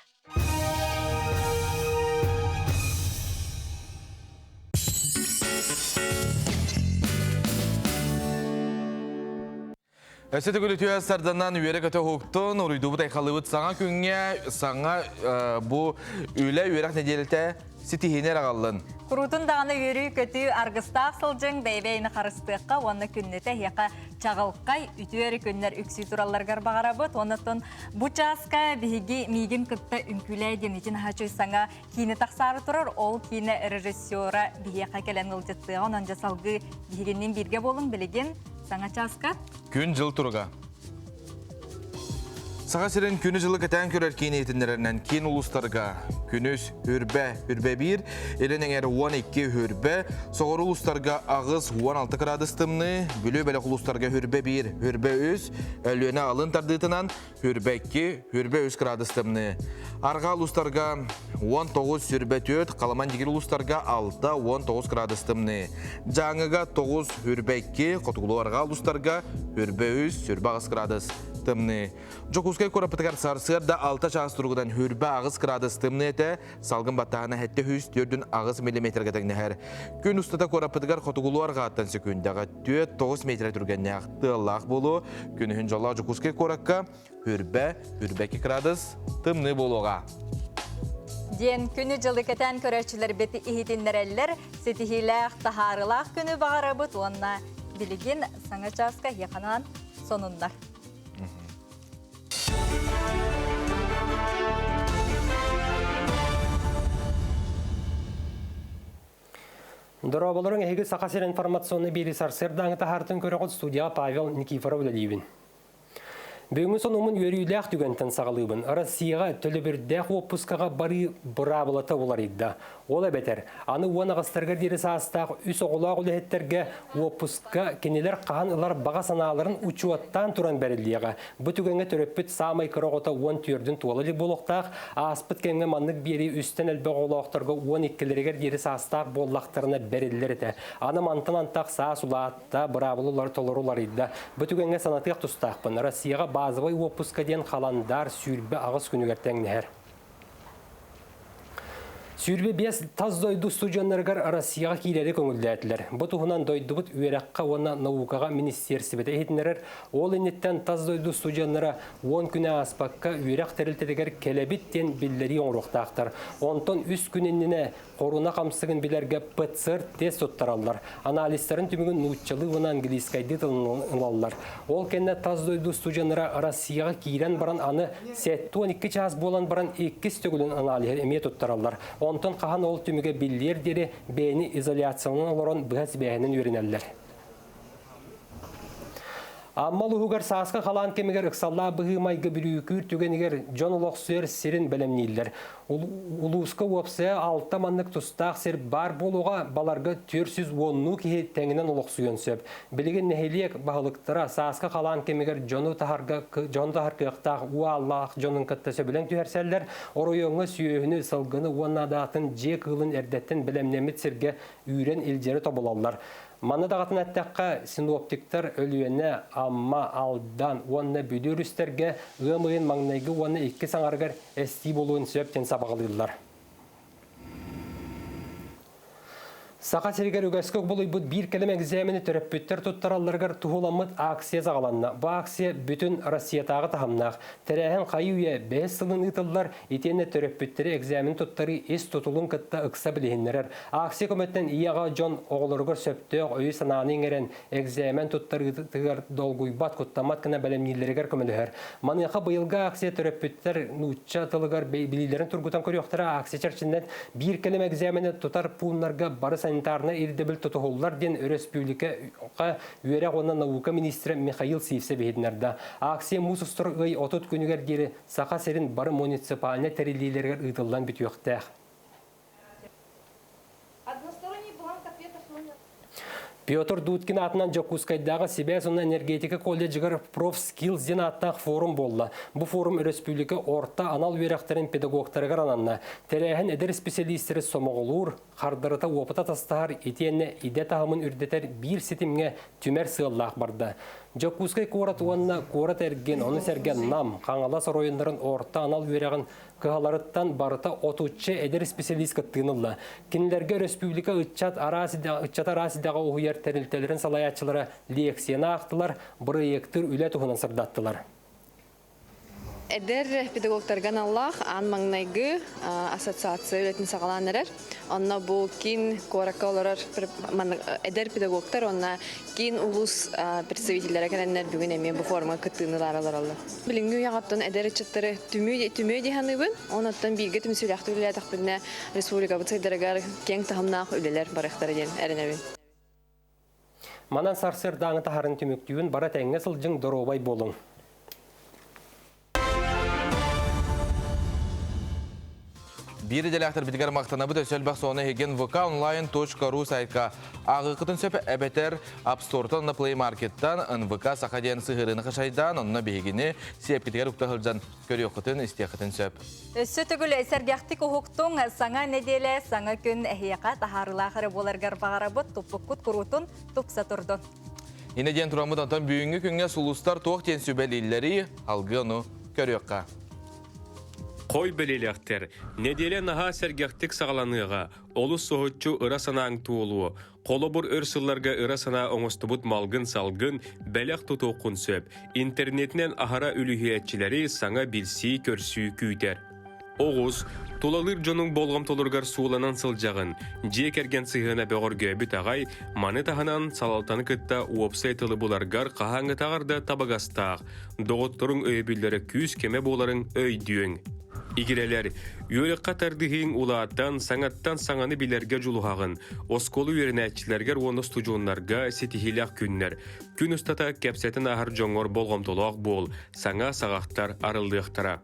Өссө төгүл үтүө сарданан үөрэ-көтө уһуктун, уруйдуубут айхаллыбыт саҥа күҥҥэ, саҥа бу үлэ үөрэх нэдиэлэтэ ситиһиини эрэ аҕаллын. Куруутун даҕаны үөрүү-көтүү аргыстаах сылдьыҥ, бэйэ-бэйэни харыстыахха уонна күннэтэ эһиэхэ чаҕылхай, үтүө эрэ күннэр үксүү туралларыгар баҕарабыт. Оннуттан бу чааска биһиги миигин кытта үҥкүүлээ диэн итин аһачуй саҥа киинэ тахсаары турар. Ол киинэ режиссера биһиэхэ кэлэн ыалдьыттыаҕа. Онон дьэ салгыы биһигинниин бииргэ буолуҥ билигин саҥа чааска. Күн-дьыл туруга. Саха сирин күнү-дьылы кэтээн көрөр киин иһитиннэрэринэн киин улуустарга күнүс үрбэ, үрбэ биир, илин эҥэр 12 үрбэ, соҕуруу улуустарга аҕыс 16 кыраадыс тымныы, Бүлүү бөлөх улуустарга үрбэ биир, үрбэ үс, Өлүөнэ алын тардыытынан Хүрбэ 2, хүрбэ 3 градус тымныы. Арҕаа улуустарга 19, сүрбэ 4, Халаман дьигир улуустарга 6, 19 градус тымныы. Дьааҥыга 9, хүрбэ 2, хотугулуу арҕаа улуустарга хүрбэ 3, сүрбэ 8 градус тымныы. Дьокуускай куораппытыгар сарсыарда 6 чаас туругунан хүрбэ 8 градус тымныы этэ, салгын баттааһына 704,8 миллиметргэ тэҥнэһэр. Күн устата куораппытыгар хотугулуу арҕааттан сөкүүндэҕэ 4-9 метрэ түргэннээх тыаллаах буолуо. Күнүһүн дьоллоох Дьокуускай куоракка хүрбэ, хүрбэки кырадыс тымныы буолуоҕа. Диэн күнү-дьылы кэтээн көрөөччүлэрбит иһитиннэрэллэр. Ситиһиилээх, таһаарылаах күнү баҕарабыт уонна билигин саҥа чааска эһиэхэ сонуннар. Дорооболоруҥ эһиги Саха сирин информационнай биэри сарсыардааҥы таһаартын көрөҕүт студияҕа Павел Никифоров үлэлиибин. Бүгүҥҥү сонуммун үөрүүлээх түгэнтэн саҕалыыбын. Россияҕа төлөбүрдээх уоппускаҕа барыы быраабылата уларыйда. Ол эбэтэр, аны уон аҕыстарыгар диэри саастаах үс оҕолоох үлэһиттэргэ уоппуска кинилэр хаһан ылар баҕа санааларын учуоттаан туран бэриллиэҕэ. Бу түгэҥҥэ төрөппүт саамай кыра оҕото уон түөрдүн туола илик буолуохтаах. Ааспыт кэмҥэ маннык биэрии үстэн элбэх оҕолоохторго уон иккилэригэр диэри саастаах буоллахтарына бэриллэр этэ. Аны мантан антах саас улаатта, быраабылалары толору уларыйда. Бу түгэҥҥэ санатыах тустаахпын. Россияҕа базовай уоппуска диэн халандаар 28 күнүгэр тэҥнэһэр. 25 тас дойду студеннарыгар Россияҕа киирэри көҥүллээтилэр. Бу туһунан дойдубут үөрэххэ уонна наукаҕа министиэрсибэтэ иһитиннэрэр. Ол инниттэн тас дойду студеннара уон күнэ ааспакка үөрэх тэрилтэтигэр кэлэбит диэн биллэрии оҥоруохтаахтар. Онтон үс күн иннинэ хоруна хамсыгын билэргэ ПЦР-тест туттараллар. Анализтарын түмүгүн нууччалыы уонна английскайдыы тылынан ылаллар. Ол кэннэ тас дойду студеннара Россияҕа киирэн баран аны 72 чаас буолан баран иккис төгүлүн аналиһы эмиэ туттараллар. Онтон хаһан ол түмүгэ биллиэр диэри бэйэни изоляцияланан олорон быһа сибээһинэн үөрэнэллэр. Амма улууһугар сааскы халаан кэмигэр ыксаллаах быһыы-майгы бүрүүкүүр түгэнигэр дьон олохсуйар сирин бэлэмнииллэр. Улууска уопсайа алта маннык тустаах сир баар буолуоҕа, баларга 410-нуу киһи тэҥинэн олохсуйуон сөп. Билигин нэһилиэк баһылыктара сааскы халаан кэмигэр дьону таһарга дьону таһар кыахтаах уу ааллаах дьонун кытта сөбүлэҥ түһэрсэллэр. Оройуоҥҥа сүөһүнү, сылгыны уонна да атын дьиэ кыылын эрдэттэн бэлэмнэммит сиргэ үүрэн илдьэри тобулаллар. Манна даҕатан эттэххэ, синоптиктар Өлүөнэ, Амма, Алдан уонна Бүлүү өрүстэргэ ыам ыйын маҥнайгы уонна иккис аҥарыгар эстии буолуон сөп диэн сабаҕалыыллар. Саха сиригэр үгэскэ кубулуйбут биир кэлим экзамени төрөппүттэр туттаралларыгар туһуламмыт акция саҕаланна. Бу акция бүтүн Россиятааҕы таһымнаах. Тэрээһин хайыы-үйэ бэһис сылын ыытыллар, итиэннэ төрөппүттэри экзамен туттарыы ис тутулун кытта ыкса билиһиннэрэр. Акция көмөтүнэн ийэ-аҕа дьон оҕолоругар сөптөөх өйү-санааны иҥэрэн, экзамен туттарыытыгар долгуйбат, куттаммат гына бэлэмнииллэригэр көмөлөһөр. Маныаха быйылгы акция төрөппүттэр нуучча тылыгар билиилэрин тургутан көрүөхтэрэ. Акция чэрчинэн биир кэлим экзамени тутар пууннарга бары санитарнай ирдэбил тутуһуллар диэн өрөспүүбүлүкэҕэ үөрэх уонна наука министрэ Михаил Сивцев иһитиннэрдэ. Акция муус устар ый 30 күнүгэр диэри Саха сирин бары муниципальнай тэриллиилэригэр ыытыллан бүтүөхтээх. Петр Дудкин аатынан Дьокуускайдааҕы сибээс уонна энергетика колледжыгар ProfSkills диэн ааттаах форум буолла. Бу форум өрөспүүбүлүкэ орто анал үөрэхтэрин педагогтарыгар ананна. Тэрээһин эдэр исписэлиистэри сомоҕолуур, хардарыта уопута тастаһар итиэннэ идэ таһымын үрдэтэр биир ситимҥэ түмэр сыаллаах барда. Дьокуускай куорат уонна куорат эргин, ону сэргэ Нам, Хаҥалас оройуоннарын орто анал үөрэҕин кыһаларыттан барыта отучча эдэр исписэлиис кыттыыны ылла. Кинилэргэ өрөспүүбүлүкэ ыччат араас ыччаты араас идэҕэ уһуйар тэрилтэлэрин салайааччылара лекцияны аахтылар, бырайыактыыр үлэ туһунан сырдаттылар. Эдэр педагогтарга аналлаах аан маҥнайгы ассоциация үлэтин саҕалаан эрэр. Онно бу киин куоракка олорор эдэр педагогтар уонна киин улуус представителлэрэ кэлэннэр бүгүн эмиэ бу форумҥа кыттыыны ылаары олороллор. Билиҥҥи үйэҕэ эдэр ыччаттары түмүү түмүө дии саныыбын. Онон бииргэ түмсүүлээхтик үлэлээтэхпинэ республикабыт сайдарыгар киэҥ таһымнаах үлэлэр барыахтара диэн эрэнэбин. Манан сарсыардааҥы таһарын түмүктүүн бара тэҥҥэ сылдьыҥ доруобай буолуҥ. Биир идэлээхтэрбитигэр махтанабыт өссө элбэх соны эһигин vkonline.ru сайтка ааҕыаххытын сөп эбэтэр App Store-тан уонна Play Market-тан НВК Саха диэн сыһыарыыны хашайдаан онно биһигини сиэпкитигэр укта сылдьан көрүөххүтүн, истиэххитин сөп. Өссө төгүл сэргэхтик уһуктуҥ, саҥа нэдиэлэ, саҥа күн эһиэхэ таһаарыылаах эрэ буоларгар баҕарабыт, туппуккут куруутун тупса турдун. Инэ диэн тураммыт онтон бүгүҥҥү күҥҥэ сулустар туох диэн сүбэлииллэрий, алгыы ону көрүөххэ. Хой бэлиэлээхтэр, нэдиэлэ наһаа сэргэхтик саҕаланыаҕа, олус соһуччу ыра санааҥ туолуо. Холобур, өр сылларга ыра санаа оҥостубут малгын-салгын бэлэх тутуоххун сөп. Интернетинэн аһара үлүһүйээччилэри саҥа билсии-көрсүү күүтэр. Оҕус, тулалыыр дьонуҥ болҕомтолоругар сууланан сылдьаҕын, дьиэ кэргэн сыһыана бөҕөргөөбүт аҕай, маны таһынан салалтаны кытта уопсай тылы буларгар хаһааҥҥытааҕар да табыгастаах, доҕотторуҥ өйөбүллэрэ күүс-көмө буоларын өйдүөҥ. Игирэлэр, үөрэххэ тардыһыыҥ улаатан, саҥаттан саҥаны билэргэ дьулуһаҕын. Оскуола үөрэнээччилэригэр уонна устудьуоннарга ситиһиилээх күннэр. Күн устата кэпсэтэн ааһар дьоҥҥор болҕомтолоох буол, саҥа саҕахтар арыллыахтара.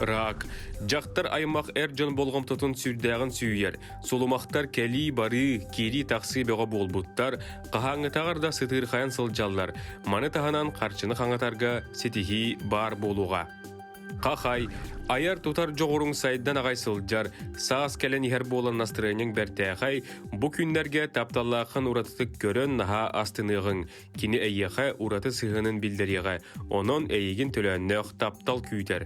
Рак. Дьахтар аймах эр дьон болҕомтотун сүрдээҕин сүүйэр. Сулумахтар кэлии-барыы, киирии-тахсыы бөҕө буолбуттар, хаһааҥҥытааҕар да сытыырхайан сылдьаллар. Маны таһынан харчыны хаҥатарга ситиһии баар буолуоҕа. Хахай, айар-тутар дьоҕуруҥ сайдан аҕай сылдьар, саас кэлэн иһэр буолан настырыанньаҥ бэртээхэй, бу күннэргэ тапталлааххын уратытык көрөн наһаа астыныаҕыҥ. Кини эйиэхэ ураты сыһыанын биллэриэҕэ, онон эйигин төлөөннөөх таптал күүтэр.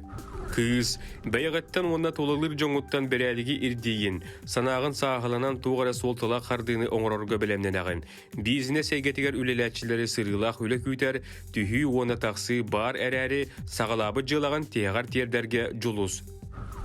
Кыыс, бэйэҕиттэн уонна тулалыыр дьоҥҥуттан бэрээдэги ирдиигин, санааҕын сааһыланан туох эрэ суолталаах хардыыны оҥорорго бэлэмнэнэҕин. Бизнес эйгэтигэр үлэлээччилэри сырыылаах үлэ күүтэр, түһүү уонна тахсыы баар эрээри, саҕалаабыт дьыалаҕын тиһэҕэр тиэрдэргэ дьулус.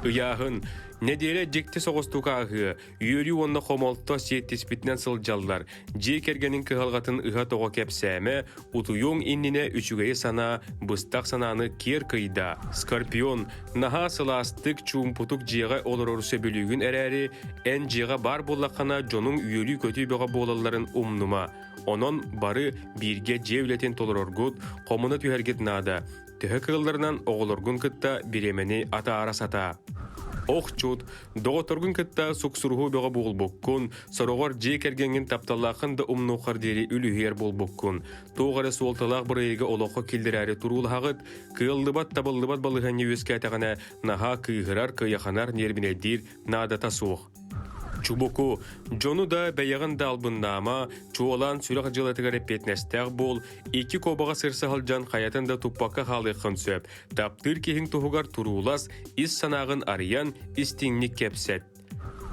Ыйааһын. Нэдиэлэ дьикти соҕустук ааһыа, Үөрүү уонна хомолто сиэттиспитинэн сылдьаллар. Дьиэ кэргэниҥ кыһалҕатын ыһа-тоҕо кэпсээмэ, утуйуоҥ иннинэ үчүгэйи санаа, быстах санааны киэр кыйдаа. Скорпион, наһаа сылаастык, чуумпутук дьиэҕэ олорору сөбүлүүгүн эрээри, эн дьиэҕэ баар буоллаххына дьонуҥ үөрүү-көтүү бөҕө буолалларын умнума. Онон бары бииргэ дьиэ үлэтин толороргут, хомуна түһэргит наада. Төһө кыалларынан оҕолоргун кытта бириэмэни атаара сатаа. Охчут, доҕотторгун кытта суксуруһуу бөҕө буолбуккун, сороҕор дьиэ кэргэҥҥин тапталлааххын да умнуоххар диэри үлүһүйэр буолбуккун. Туох эрэ суолталаах бырайыагы олоххо киллэрээри туруулаһаҕыт, кыаллыбат табыллыбат балаһыанньа үөскээтэҕинэ наһаа кыыһырар, кыйаханар, ньиэрбинэйдиир наадата суох. Чубуку, дьону да бэйэҕин да албыннаама, чуолаан сүрэх дьыалатыгар эппиэтинэстээх буол, икки куобаҕа сырса сылдьан хайатын да туппакка хаалыаххын сөп. Таптыыр киһиҥ туһугар туруулас, ис санааҕын арыйан, истиҥник кэпсэт.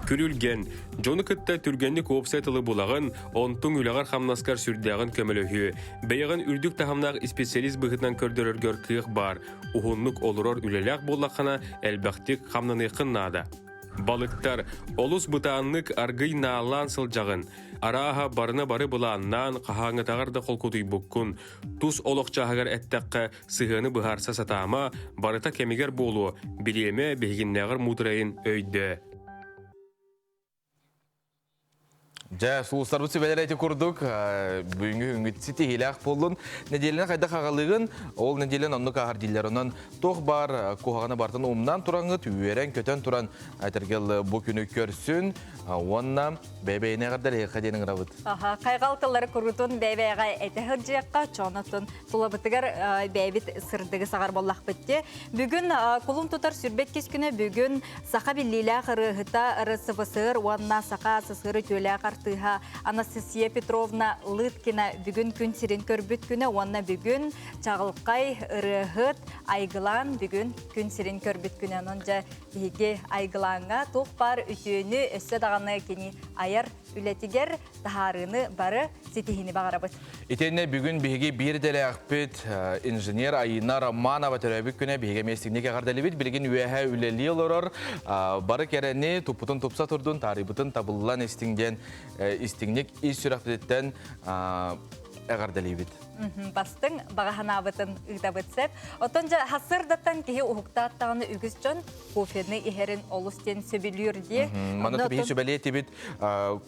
Күрүлгэн, дьону кытта түргэнник уопсай тылы булаҕын, онтуҥ үлэҕэр-хамнаскар сүрдээҕин көмөлөһүө. Бэйэҕин үрдүк таһымнаах исписэлиис быһыытынан көрдөрөргөр кыах баар. Уһуннук олорор үлэлээх буоллаххына, элбэхтик хамнаныаххын наада. Балыктар, олус бытааннык аргый нааллаан сылдьаҕын. Арааһа, барыны бары былааннаан, хаһааҥҥытааҕар да холкутуйбуккун. Тус олох чааһыгар эттэххэ, сыһыаны быһаарса сатаама, барыта кэмигэр буолуо, бириэмэ биһигиннээҕэр муударайын өйдөө. Дьэ, сулустарбыт сүбэлэрэ ити курдук, бүгүҥҥү күҥҥүт ситиһиилээх буоллун. Нэдиэлэни хайдах аҕалыыгын, ол нэдиэлэн оннук ааһар дииллэр. Онон туох баар куһаҕаны барытын умнан тураҥҥыт, үөрэн-көтөн туран этэргэл бу күнү көрсүн уонна бэйэ-бэйэни эҕэрдэлэһиэххэ диэн ыҥырабыт. Аха, хайҕал тыллары курутун бэйэ-бэйэҕэ этэ сылдьыахха, чоонотун тулабытыгар бэйэбит сырдыгы саҕар буоллахпыт дии. Бүгүн кулун тутар сүрбэт күнэ бүгүн саха биллиилээх ырыаһыта РСФСР уонна Саха СССР үтүөлээх артыыһа Анастасия Петровна Лыткина бүгүн күн сирин көрбүт күнэ уонна бүгүн чаҕылхай ырыаһыт Айгылаан бүгүн күн сирин көрбүт күнэ. Онон дьэ биһиги Айгылааҥҥа туох баар үтүөнү өссө даҕаны кини айар үлэтигэр таһаарыыны бары ситиһиини баҕарабыт. Итиэннэ бүгүн биһиги биир идэлээхпит инженер Айына Романова төрөөбүт күнэ биһиги эмиэ истиҥник эҕэрдэлибит. Билигин үөһэ үлэлии олорор бары кэрэни туппутун тупса турдун, таарыйбытын табыллан истиҥ диэн истиҥник ис сүрэхпититтэн эҕэрдэлиибит. Бастыҥ баҕа санаабытын ыытабыт сөп. Оттон дьэ хасырдаттан киһи уһуктааттаҕына үгүс дьон кофены иһэрин олус диэн сөбүлүүр дии. Маны биһи сүбэлиэтибит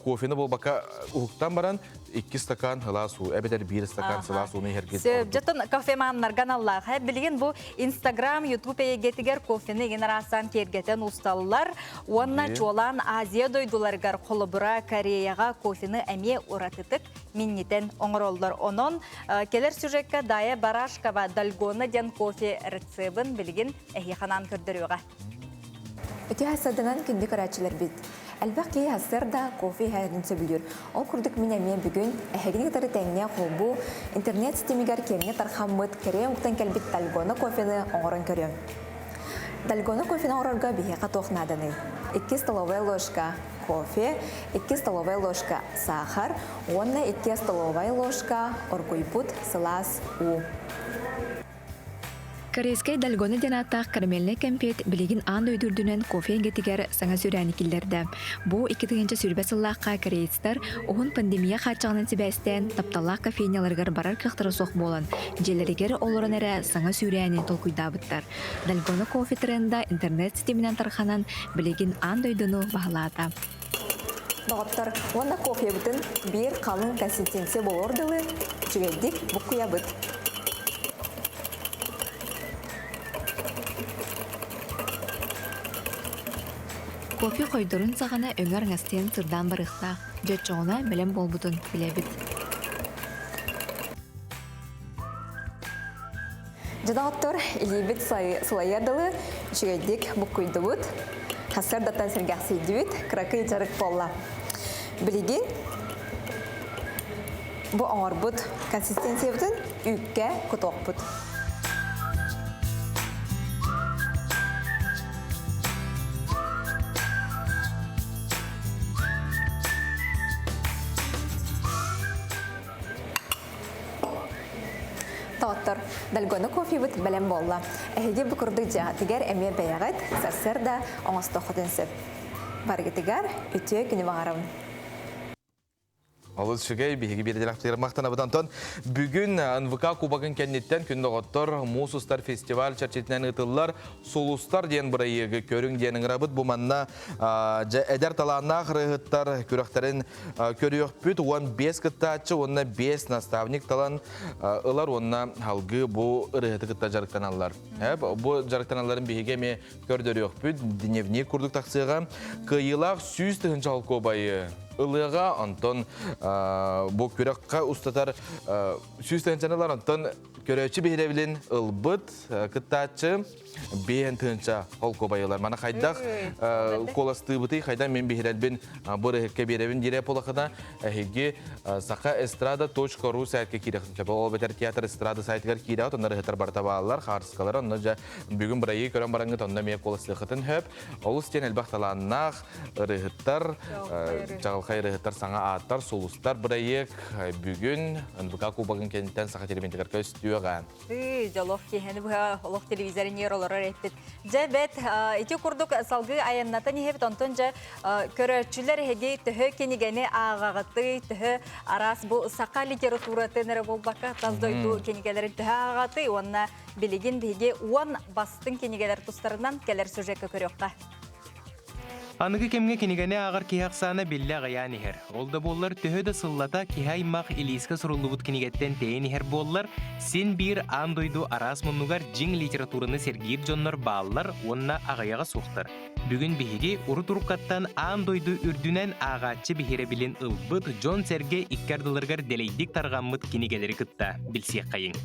кофены буолбакка уһуктан баран икки стакан сылаас уу эбэтэр биир стакан сылаас ууну иһэргит Сөп, дьотон кофеманнарга аналлаах. Билигин бу Инстаграм, Ютуб эйгэтигэр кофены игин араастаан киэргэтэн усталлар. Уонна чуолаан Азия дойдуларыгар холобура Кореяҕа кофены эмиэ уратытык минньитэн оҥороллор. Онон кэлэр сюжекка Дая Барашкова Дальгона диэн кофе рецебын билигин эһиэхэ анаан көрдөрүөҕэ. Үтүө сарсыарданан күндү көрөөччүлэрбит! Элбэх киһи сарсыарда кофе иһэрин сөбүлүүр. Ол курдук мин эмиэ бүгүн эһигини кытары тэҥҥэ холбуу интернет ситимигэр киэҥҥэ тархаммыт кэрэ омуктан кэлбит Дальгона кофены оҥорон көрүөм. Дальгона кофены оҥорорго биһиэхэ туох нааданый? Икки столовая ложка кофе, икки столовая ложка сахар уонна икки столовая ложка оргуйбут сылаас уу. Корейскай Дальгона диэн ааттаах карамельнай кэмпиэт билигин аан дойду үрдүнэн кофе эйгэтигэр саҥа сүүрээни киллэрдэ. Бу 2020 сыллаахха корейцтар уһун пандемия хааччаҕынан сибээстээн тапталлаах кофейняларыгар барар кыахтара суох буолан, дьиэлэригэр олорон эрэ саҥа сүүрээни толкуйдаабыттар. Дальгона кофе тренда интернет ситиминэн тарҕанан, билигин аан дойдуну баһылаата. Доҕоттор, уонна кофебытын биир халыҥ консистенция буолуор дылы үчүгэйдик буккуйабыт. Кофе хойдорун саҕана өҥөр аҥастыйан сырдаан барыахтаах, дьоччоҕуна бэлэм буолбутун билэбит. Дьэ, илиибит сылайыар дылы үчүгэйдик буккуйдубут. Сарсыардаттан сэргэхсийдибит, кыракый дьарык буолла. Билигин бу оҥорбут консистенциябытын үүккэ кутуохпут. Тоттор, дальгону кофебыт бэлэм буолла. Эһиги бу курдук дьиэҕитигэр эмиэ бэйэҕит сарсыарда оҥостуоххутун сөп. Барыгытыгар үтүө күнү баҕарабын. Олус үчүгэй, биһиги биэрдилэхтигэр махтанабыт. Антон, бүгүн НВК Кубогын кэнниттэн күн доҕоттор Муус устар фестиваль чэрчитинэн ыытыллар Сулустар диэн бырайыагы көрүҥ диэн ыҥырабыт. Бу манна дьэ эдэр талааннаах ырыаһыттар күрэхтэрин көрүөхпүт. 15 кыттааччы уонна 5 наставник талан ылар уонна салгыы бу ырыаһыты кытта дьарыктаналлар. Бу дьарыктаналларын биһиги эмиэ көрдөрүөхпүт. Дневник курдук тахсыаҕа. Кыайыылаах 100 тыһыынча холкуобайы ылыаҕа. Онтон бу күрэххэ устатар 100 тыһыынчаны ылар. Онтон көрөөччү биһирэбилин ылбыт кыттааччы биэн тыһыынча холкуобайылар. Мана хайдах куоластыыбытый, хайдах мен биһирэлбин бу ырыһыкка биэрэбин дире полахына эһиги сахаэстрада.ру сайтка киирэхтин сөп. Ол бэтэр театр эстрада сайтыгар киирэҕит, онно ырыһыттар барыта бааллар, хаарыскалар, онно дьэ бүгүн бырайыы көрөн бараҥҥыт онно эмиэ куоластыаххытын сөп. Олус диэн элбэх талааннаах ырыһыттар, чаҕылхай ырыһыттар саҥа ааттар, сулустар бырайыак бүгүн НВК Кубогын кэнниттэн Саха телевизорыгар көстүөҕэ. Дьолох киһини быһа олох телевизорын олорор эппит. Дьэ бэт ити курдук салгыы айаннатан иһэбит онтон дьэ көрөөччүлэр эһиги төһө кинигэни ааҕаҕытый, төһө араас бу саха литературатын эрэ буолбакка тас дойду кинигэлэрин төһө ааҕаҕытый уонна билигин биһиги уон бастыҥ кинигэлэр тустарынан кэлэр сюжекка көрүөххэ. Аныгы кэмҥэ кинигэни ааҕар киһи ахсаана биллэ аҕыйаан иһэр. Ол да буоллар, төһө да сыллата киһи аймах илиискэ суруллубут кинигэттэн тэйэн иһэр буоллар, син биир аан дойду араас муннугар дьиҥ литератураны сэргиир дьоннор бааллар уонна аҕыйаҕа суохтар. Бүгүн биһиги урут-уруккаттан аан дойду үрдүнэн ааҕааччы биһирэбилин ылбыт дьон-сэргэ икки ардыларыгар дэлэйдик тарҕаммыт кинигэлэри кытта билсиэххэйиҥ.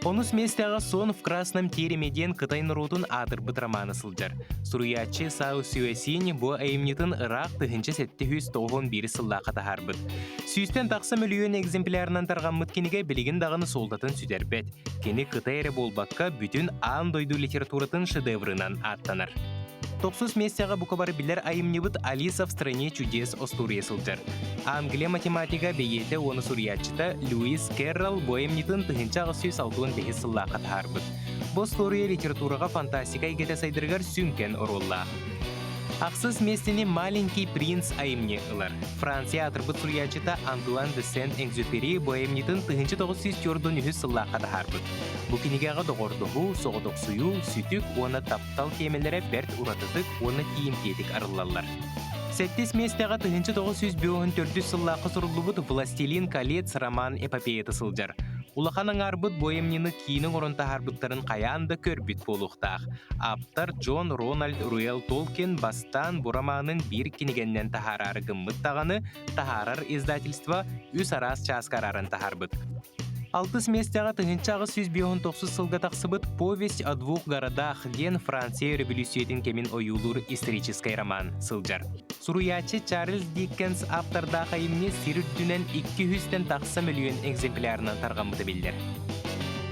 Онус миэстэҕэ «Сон в красном тереме» диэн кытай норуотун аатырбыт романа сылдьар. Суруйааччы Сао Сюэсинь бу айымньытын ыраах 1791 сыллаахха таһаарбыт. Сүүстэн тахса мөлүйүөн экземплярынан тарҕаммыт кинигэ билигин даҕаны суолтатын сүтэрбэт. Кини кытай эрэ буолбакка, бүтүн аан дойду литературатын шедеврынан ааттанар. Тохсус миэстэҕэ бука бары билэр айымньыбыт «Алиса в стране чудес» остуоруйа сылдьар. Англия математига бэйиэтэ уонна суруйааччыта Льюис Керролл бу айымньытын 1865 сыллаахха таһаарбыт. Бу остуоруйа литератураҕа фантастика эйгэтэ сайдарыгар сүҥкэн оруоллаах. Ахсыс миэстэни «Маленький принц» айымньы ылар. Франция аатырбыт суруйааччыта Антуан де Сент-Экзюпери бу айымньытын 1943 сыллаахха таһаарбыт. Бу кинигэҕэ доҕордоһуу, соҕотохсуйуу, сүтүк уонна таптал тиэмэлэрэ бэрт уратытык уонна тиийимтиэтик арыллаллар. Сэттис миэстэҕэ 1954 сыллаахха суруллубут «Властелин колец» роман эпопеята сылдьар. Улахан аҥаарбыт бу айымньыны киинэ оҥорон таһаарбыттарын хайаан да көрбүт буолуохтаах. Ааптар Джон Рональд Руэл Толкин бастаан бу романын биир кинигэннэн таһаараары гыммыт даҕаны, таһаарар издательство үс араас чааска арааран таһаарбыт. Алтыс миэстэҕэ 1859 сылга тахсыбыт «Повесть о двух городах» диэн Франция өрөбөлүүссүйэтин кэмин ойуулуур историческай роман сылдьар. Суруйааччы Чарльз Диккенс ааптардаах айымньы сир үрдүнэн 200-тэн тахса мөлүйүөн экземплярынан тарҕаммыта биллэр.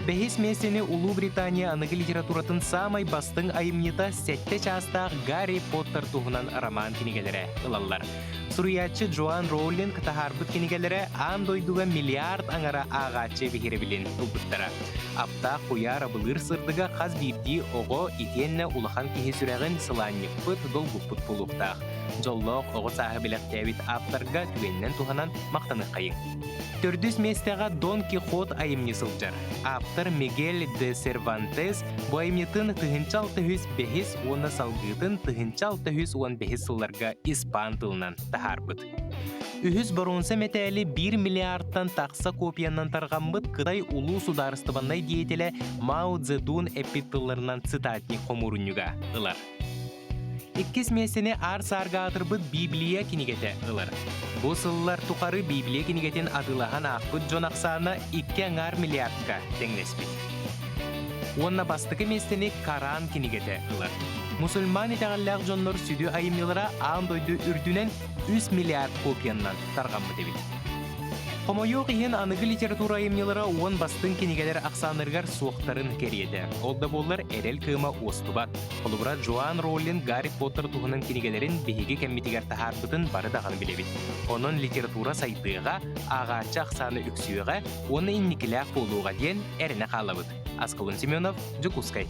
Бэһис миэстэни Улуу Британия аныгы литературатын саамай бастыҥ айымньыта сэттэ чаастаах Гарри Поттер туһунан роман кинигэлэрэ ылаллар. Суруйааччы Джоан Роулинг таһаарбыт кинигэлэрэ аан дойдуга миллиард аҥара ааҕааччы биһирэбилин ылбыттара. Аптаах куйаар абылыыр сырдыга хас биирдии оҕо итиэннэ улахан киһи сүрэҕин сылаанньыппыт, долгуппут буолуохтаах. Дьоллоох оҕо сааһы бэлэхтээбит ааптарга түгэнинэн туһанан махтаныаххайыҥ. Төрдүс миэстэҕэ Дон Кихот айымньы сылдьар. Ааптар Мигель де Сервантес бу айымньытын 1605 уонна салгыытын 1615 сылларга испан тылынан таһаарбыт. Үһүс боруонса мэтээли 1 миллиардтан тахса копиянан тарҕаммыт Кытай улуу судаарыстыбаннай деятелэ Мао Цзэдун эппит тылларынан цитатник хомуурунньуга ылар. Иккис миэстэни аар-саарга аатырбыт Библия кинигэтэ ылар. Бу сыллар тухары Библия кинигэтин атыылаһан аахпыт дьон ахсаана икки аҥаар миллиардка тэҥнэспит. Уонна бастакы миэстэни Коран кинигэтэ ылар. Мусульман итэҕэллээх дьоннор сүдү айымньылара аан дойду үрдүнэн 3 миллиард копияннан тарҕаммыт эбит. Хомойуох иһин, аныгы литература айымньылара уон бастыҥ кинигэлэр ахсааннарыгар суохтарын кэриэтэ. Ол да буоллар, эрэл кыыма уостубат. Холобура, Джоан Роллинг Гарри Поттер туһунан кинигэлэрин биһиги кэммитигэр таһаарбытын бары даҕаны билэбит. Онон литература сайдыаҕа, ааҕааччы ахсаана үксүөҕэ уонна инникилээх буолуоҕа диэн эрэнэ хаалабыт. Аскалон Семенов, Дьокуускай.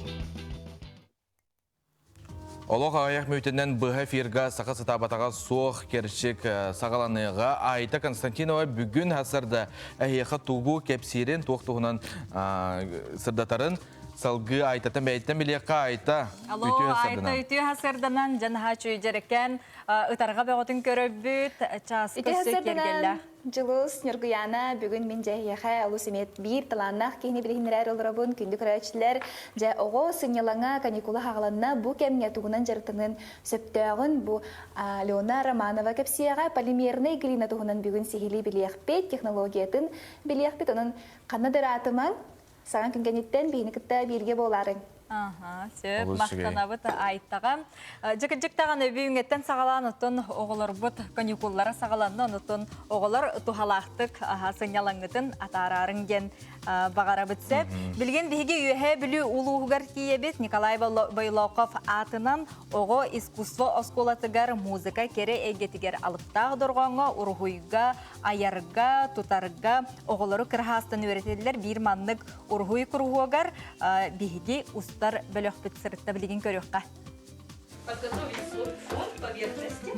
Олох аҕыйах мүнүүтэнэн быһа эфирга саха сатаабатаҕа суох кэрчик саҕаланыаҕа. Айта Константинова бүгүн сарда эһиэхэ тугу кэпсиирин, туох туһунан сырдатарын салгыы Айтаттан бэйэттэн билиэххэ Айта. Алло, Айта үтүө сарданан жанаха чүйдьэрэкэн ытарҕа бөҕөтүн көрөбүт чааска өссө киэргэллээх. Дьулус, Ньургуйаана, бүгүн мин дьэ эһиэхэ олус эмиэ биир талааннаах киһини билиһиннэрээр олоробун. Күндү көрөөччүлэр, дьэ оҕо сынньалаҥа каникула хаҕаланна. Бу кэмҥэ тугунан дьарыктаныан сөптөөҕүн бу Алена Романова кэпсиэҕэ. Полимернай глина туһунан бүгүн сиһилии билиэхпит, технологиятын билиэхпит. Онон ханна да ыраатымаҥ, Саҥа күн кэнниттэн биһини кытта бииргэ буолаарыҥ. Аха, сөп, махтанабыт Айтаҕа. Дьыкырдьык даҕаны бүгүҥҥэттэн саҕалаан оттон оҕолорбут каникуллара саҕаланна, онтон оҕолор туһалаахтык аха сынньалаҥҥытын атаараарыҥ диэн баҕарабыт сөп. Билигин биһиги Үөһээ Бүлүү улууһугар тиийэбит. Николай Бойлохов аатынан оҕо искусство оскуолатыгар музыка кэрэ эйгэтигэр алыптаах дорҕооҥҥо уруһуйга, айарга, тутарга оҕолору кыраһаастан үөрэтэллэр. Биир маннык уруһуй куруһуогар биһиги устар бөлөхпүт сырытта билигин көрүөххэ. Подготовить фон поверхности.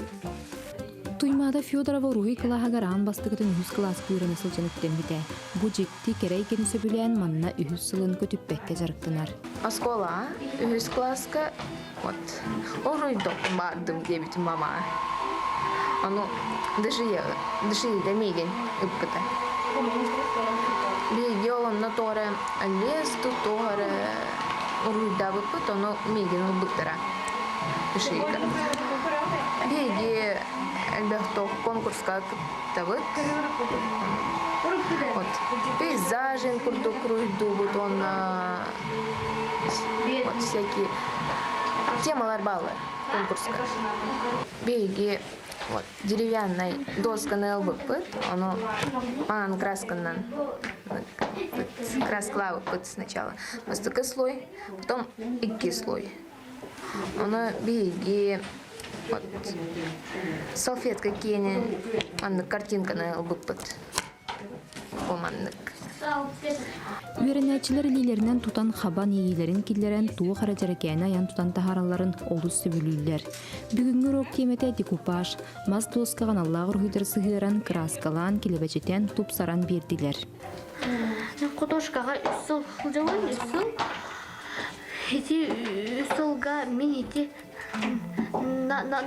Туймаада Туймаада Федорова уруһуй кылааһыгар аан бастакытын үһүс кылааска үөрэнэ сылдьан үктэммитэ. Бу дьикти кэрэ эйгэни сөбүлээн манна үһүс сылын көтүппэккэ дьарыктанар. Оскуола үһүс кылааска вот уруйдуохпун баардым диэбитим мамаҕа. Ону дышиига миигин ыппыта. Биһиги ол онно тоҕо эрэ лес туох эрэ уруһуйдаабыппыт, ону миигин ылбыттара дышиига. Биһиги элбэх конкурска кыттабыт. Вот пейзажин курдук уруһуйдуубут уонна вот всякие темалар бааллар конкурска. Биһиги вот деревянной досканы ылбыппыт, ону маҥан красканан краскалаабыппыт сначала. Бастакы слой, потом икки слой. Ону биһиги вот салфетка киэнин маннык картинканы ылбыппыт. Бу маннык. Үөрэнээччилэр илиилэринэн тутан хабан иэйиилэрин киллэрэн туох эрэ дьэрэкээни айан тутан таһааралларын олус сөбүлүүллэр. Бүгүҥҥү уруок тиэмэтэ декупаж. Мас дуоскаҕа аналлаах уруһуйдары сыһыаран, кырааскалаан, килэбэчитэн, тупсаран биэрдилэр. Художкаҕа үс сыл сылдьабын, үс сыл. Ити үс сылга мин ити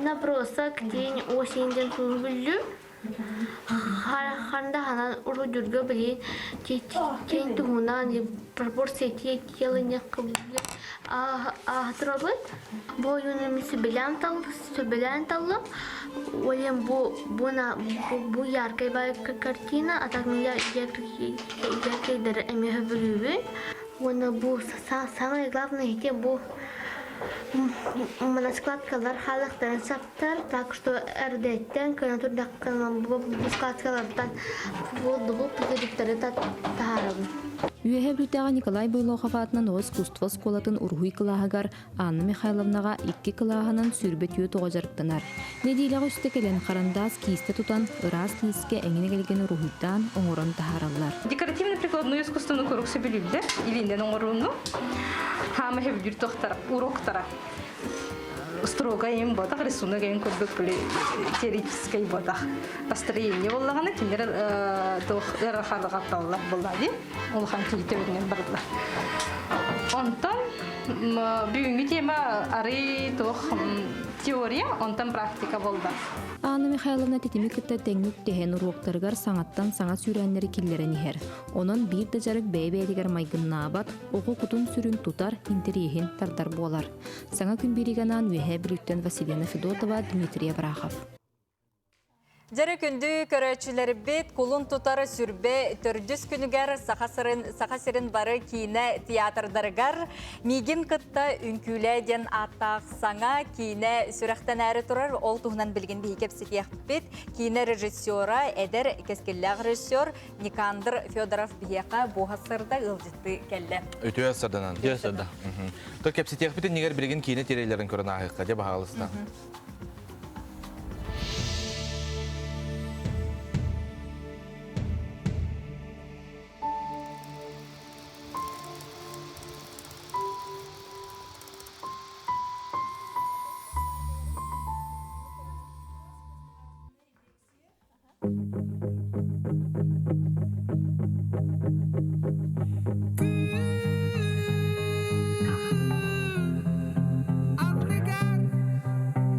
набросок день осень диэн суруйбүллүм. Ханда ханан уруйдурга билин тень туһунан пропорция телыне аһатырабыт. Бу ойууну мин сөбүлээн таллым. Олем бу бу яркай картина, а так мен яркайдары эмиэ сөбүлүүбүн. Уонна бу самое главное ити бу моноскладкалар хаалыктарын саптар, так что эрдэттэн көнө турдаххына бу складкалартан буолдубу пузыриктары таһаарабын. Үөһээ Бүлүүтээҕи Николай Бойлохов аатынан оҕо искусство оскуолатын уруһуй кылааһыгар Анна Михайловнаҕа икки кылааһынан 24 оҕо дьарыктанар. Нэдиэлэҕэ үстэ кэлэн харандаас киистэ тутан, ыраас лиискэ эҥин эгэлгэни уруһуйдаан, оҥорон таһаараллар. Декоративно-прикладной искусствоны куруук сөбүлүүллэр. Илиинэн оҥорууну хаама сөбүлүүр тохтара, уроктара. Строго им ботах, рисунок им курдук были теоретическай ботах. Построение боллаҕына кинилэр туох ыарахаллар буолла дии. Улахан киһи төбөтүнэн барыллар. Онтон бүгүҥҥү тема арый туох теория, онтон практика буолла. Анна Михайловна титими кытта тэҥник тэһэн уруоктарыгар саҥаттан саҥа сүүрээннэри киллэрэн иһэр. Онон биир да дьарык бэйэ-бэйэтигэр майгыннаабат, оҕо кутун-сүрүн тутар, интэриэһин тардар буолар. Саҥа күн биэриигэ анаан Үөһээ Бүлүүттэн Василена Федотова, Дмитрий Абрахов. Дьэрэ күндү көрөөччүлэрбит кулун тутар сүрбэ төрдүс күнүгэр Саха сирин, Саха сирин бары киинэ театрдарыгар Миигин кытта үҥкүүлээ диэн ааттаах саҥа киинэ сүрэхтэнээри турар. Ол туһунан билигин биһиги кэпсэтиэхпит. Киинэ режиссера, эдэр кэскиллээх режиссер Никандр Федоров биһиэхэ буоһа сырда ыалдьыттыы кэллэ. Үтүө сырданан. Үтүө сырда. То кэпсэтиэхпит иннигэр билигин киинэ трейлерин көрөн ааһыахха дьэ баһаалыста.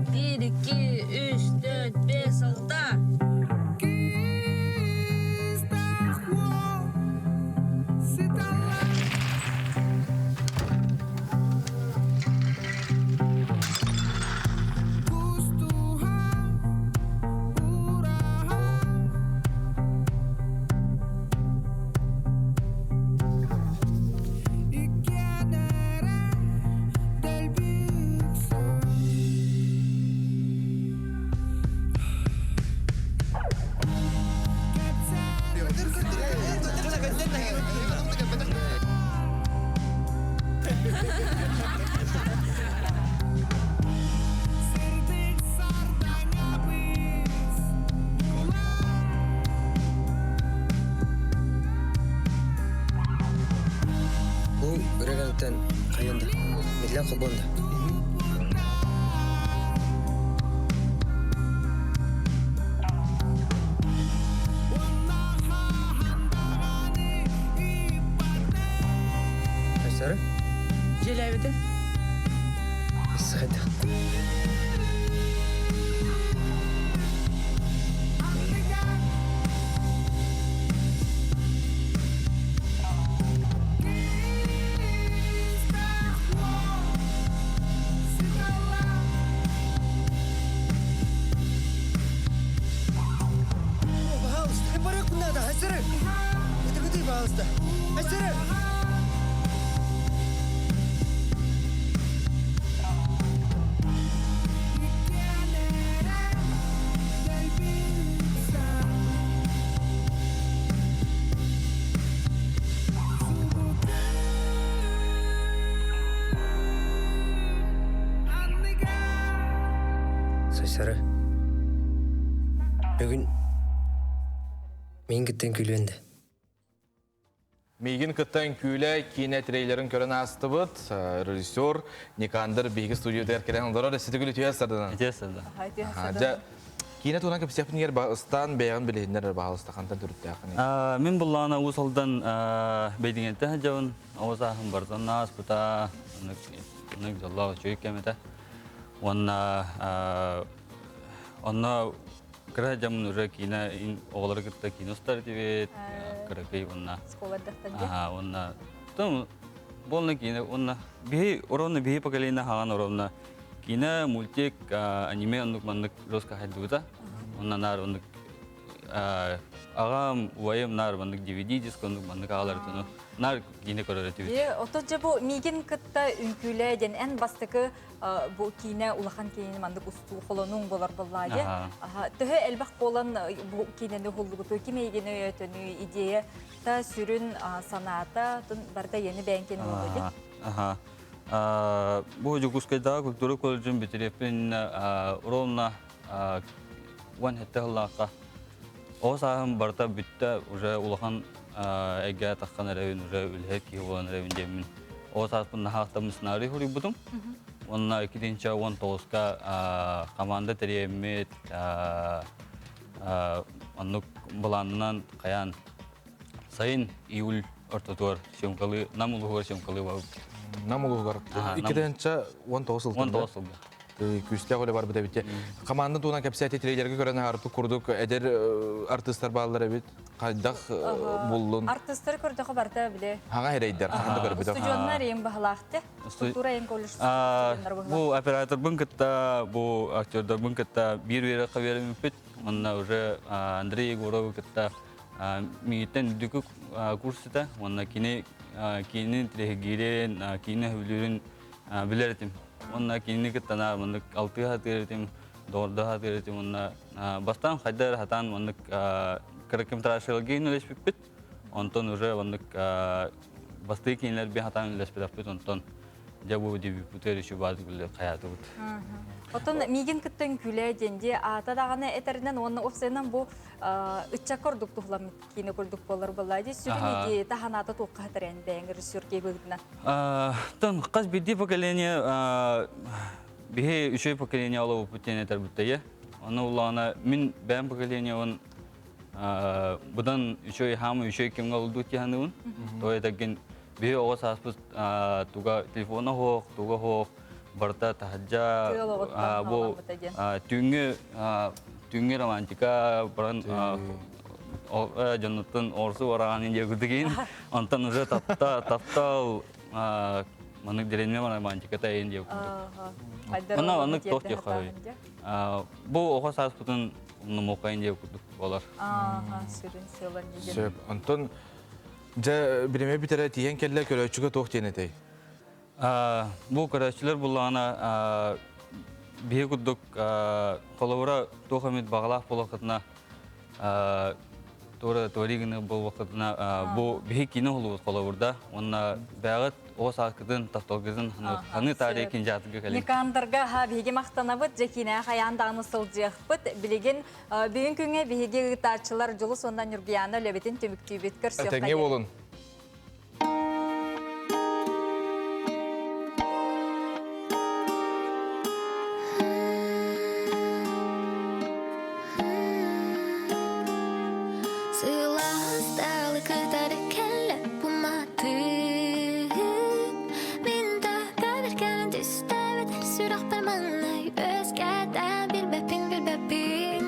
Биир, икки, үс, төрт, бес, алта. Бу ырыгантан хайан да миллен холбон да. Әсірі! Өтігіті бағыста! Әсірі! Сайсары. Бүгүн мин кыттан күлүөн да. Миигин кытта үҥкүүлэ киинэ трейлерин көрөн аастыбыт. Режиссер Никандр биһиги студиятыгар кэлэн олорор. Эситигил үтүө сарданан. Үтүө сардан. Дьэ, киинэ туһунан кэпсиэхпин ыстаан бэйэҕин билиһиннэр баһаалыста хантан төрүттээххиний? Мин буллаҕына Уус Алдан Бэйдиҥэттэн сылдьабын. Оҕо сааһым барытын ааспыта. Оннук дьоллоох үчүгэй кэм этэ. Уонна онно Кыра дьаммын уже киинэ оҕолору кытта киинэ устар этибит, кыракый уонна Школа уонна там полный киинэ уонна биһи ровно биһи поколение хаҕан ровно киинэ, мультик, аниме оннук маннык жестко хайдыбыта. Онна наар оннук аҕам, убайым наар маннык DVD диск оннук маннык аҕалар этин наар киинэ көрөр этибит. Ото дьэ бу миигин кытта үҥкүүлээ диэн эн бастакы бу киинэ улахан киинэни маннык устуу холонуҥ болор боллааге. Төһө элбэх буолан бу киинэни уһуллугуту ким эйгини өйөтөнүү идея та сүрүн санаата тун барда ени бэйэн болду Аха. Бу Дьокуускайдааҕы культура колледжын бүтүрүөхпүн ровно уон сэттэ сыллаахха оҕо сааһым барыта бүттэ уже улахан эйгэ таххан эрэбин уже үлэһит киһи буолан эрэбин диэммин оҕо сааспын наһаахтаммын сценарий суруйбутум уонна 2019-ка команда тэрийэммит оннук былаанынан хайаан сайын июль ортотугар съемкалыы Нам улууһугар съемкалыы барбыт. Нам улууһугар 2019 сылтан 19 сылга. Күүстээх үлэ барбыт эбит. Команда туһунан кэпсээти трейлерге көрөн аһарбыт курдук эдэр артыыстар бааллар эбит. Хайдах буллун? Артыстары көрдөхө барда биле. Хаҥа эрэйдер, хаһан да көрбүтөх. Устудьуоннар ең баһылаахты. Культура ең колледж Бу операторбын кытта, бу актердарбын кытта биир үөрэххэ үөрэммиппит. Онно уже Андрей Егоровы кытта миигиттэн үрдүкү курс этэ. Уонна кини киинин тирэһигиирин, киинэ сөбүлүүрүн билэр этим. Уонна кинини кытта наар маннык алтыга сатыыр этим, доҕордоһо сатыыр этим. Уонна бастаан хайда эрэ сатаан маннык короткометражкаларга үлэлэспиппит. Онтон уже маннык бастыы кинилэр сатаан үлэлэспэтэхпит. Онтон дьэ бу дебютпутугар еще баардык билэр хайаатыбыт. Оттон миигин кытта үҥкүүлээ диэн дии аата даҕаны этэринэн уонна уопсайынан бу ыччакка ордук туһуламмыт киинэ курдук буолар буоллаа дии сүрүн идеята таһанаата туохха хатарыан бэйэҥ режиссер киһи быһыытынан. Тон хас биирдии поколение биһи үчүгэй поколение олобуппут диэн этэр буттайы. Ону улаана мин бэйэм поколениебын будан үчүгэй хаамы үчүгэй кэмҥэ олордуу тиһаныбын. То этэргин биһи оҕо сааспыт туга телефона суох, туга суох, барыта таһырдьа бу түүҥҥү түүҥҥү романтика баран дьонуттан орсу бараҕан диye курдугин онтон уже тапта таптал маннык деренме романтика тайын диye курдук онно оннук туох диэх бу оҕо сааспытын умнумуоххайын диye курдук болар сүрүн сыалан Сөп. Онтон дьэ бириэмэ бүтэрэ тиийэн кэллэ көрөөччүгэ туох диэн этэй? Бу көрөөччүлэр буллаҕына биһи курдук холобура туох эмит баҕалаах буолуоххутуна туора туори гына буолуоххутуна бу биһи киинэ уһулубут холобурда уонна бэйэҕит оҕо сааскытын тапталгытын ханыы таарыйа кинжаатыга кэлин. Никандрга ха биһиги махтанабыт дьэ киинэ хайаан даҕаны сылдьыахпыт билигин бүгүн күҥҥэ биһиги ыытааччылар Дьулус уонна Ньургуйаана үлэбитин түмүктүүбүт көрсүөххэ. Этэҥҥэ буолун. Сылаас кытары кэллэ буматык Мин таптабыр түстәбетер сүрэхпэр маҥнай үөскээтэ билбэппин билбэппин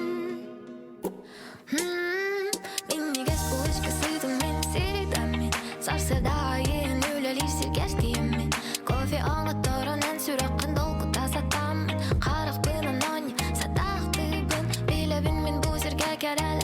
Минньигэс булочка сытым мин сирдэммин Сарсыарда аайы үлэлиир сиргэр тиийэммин Кофе оҥотторон эн сүрэххин долгута сатааммын Харахпынан оонньуу сатаахтыыбын Билэбин мин бу сиргэ кэрэлэр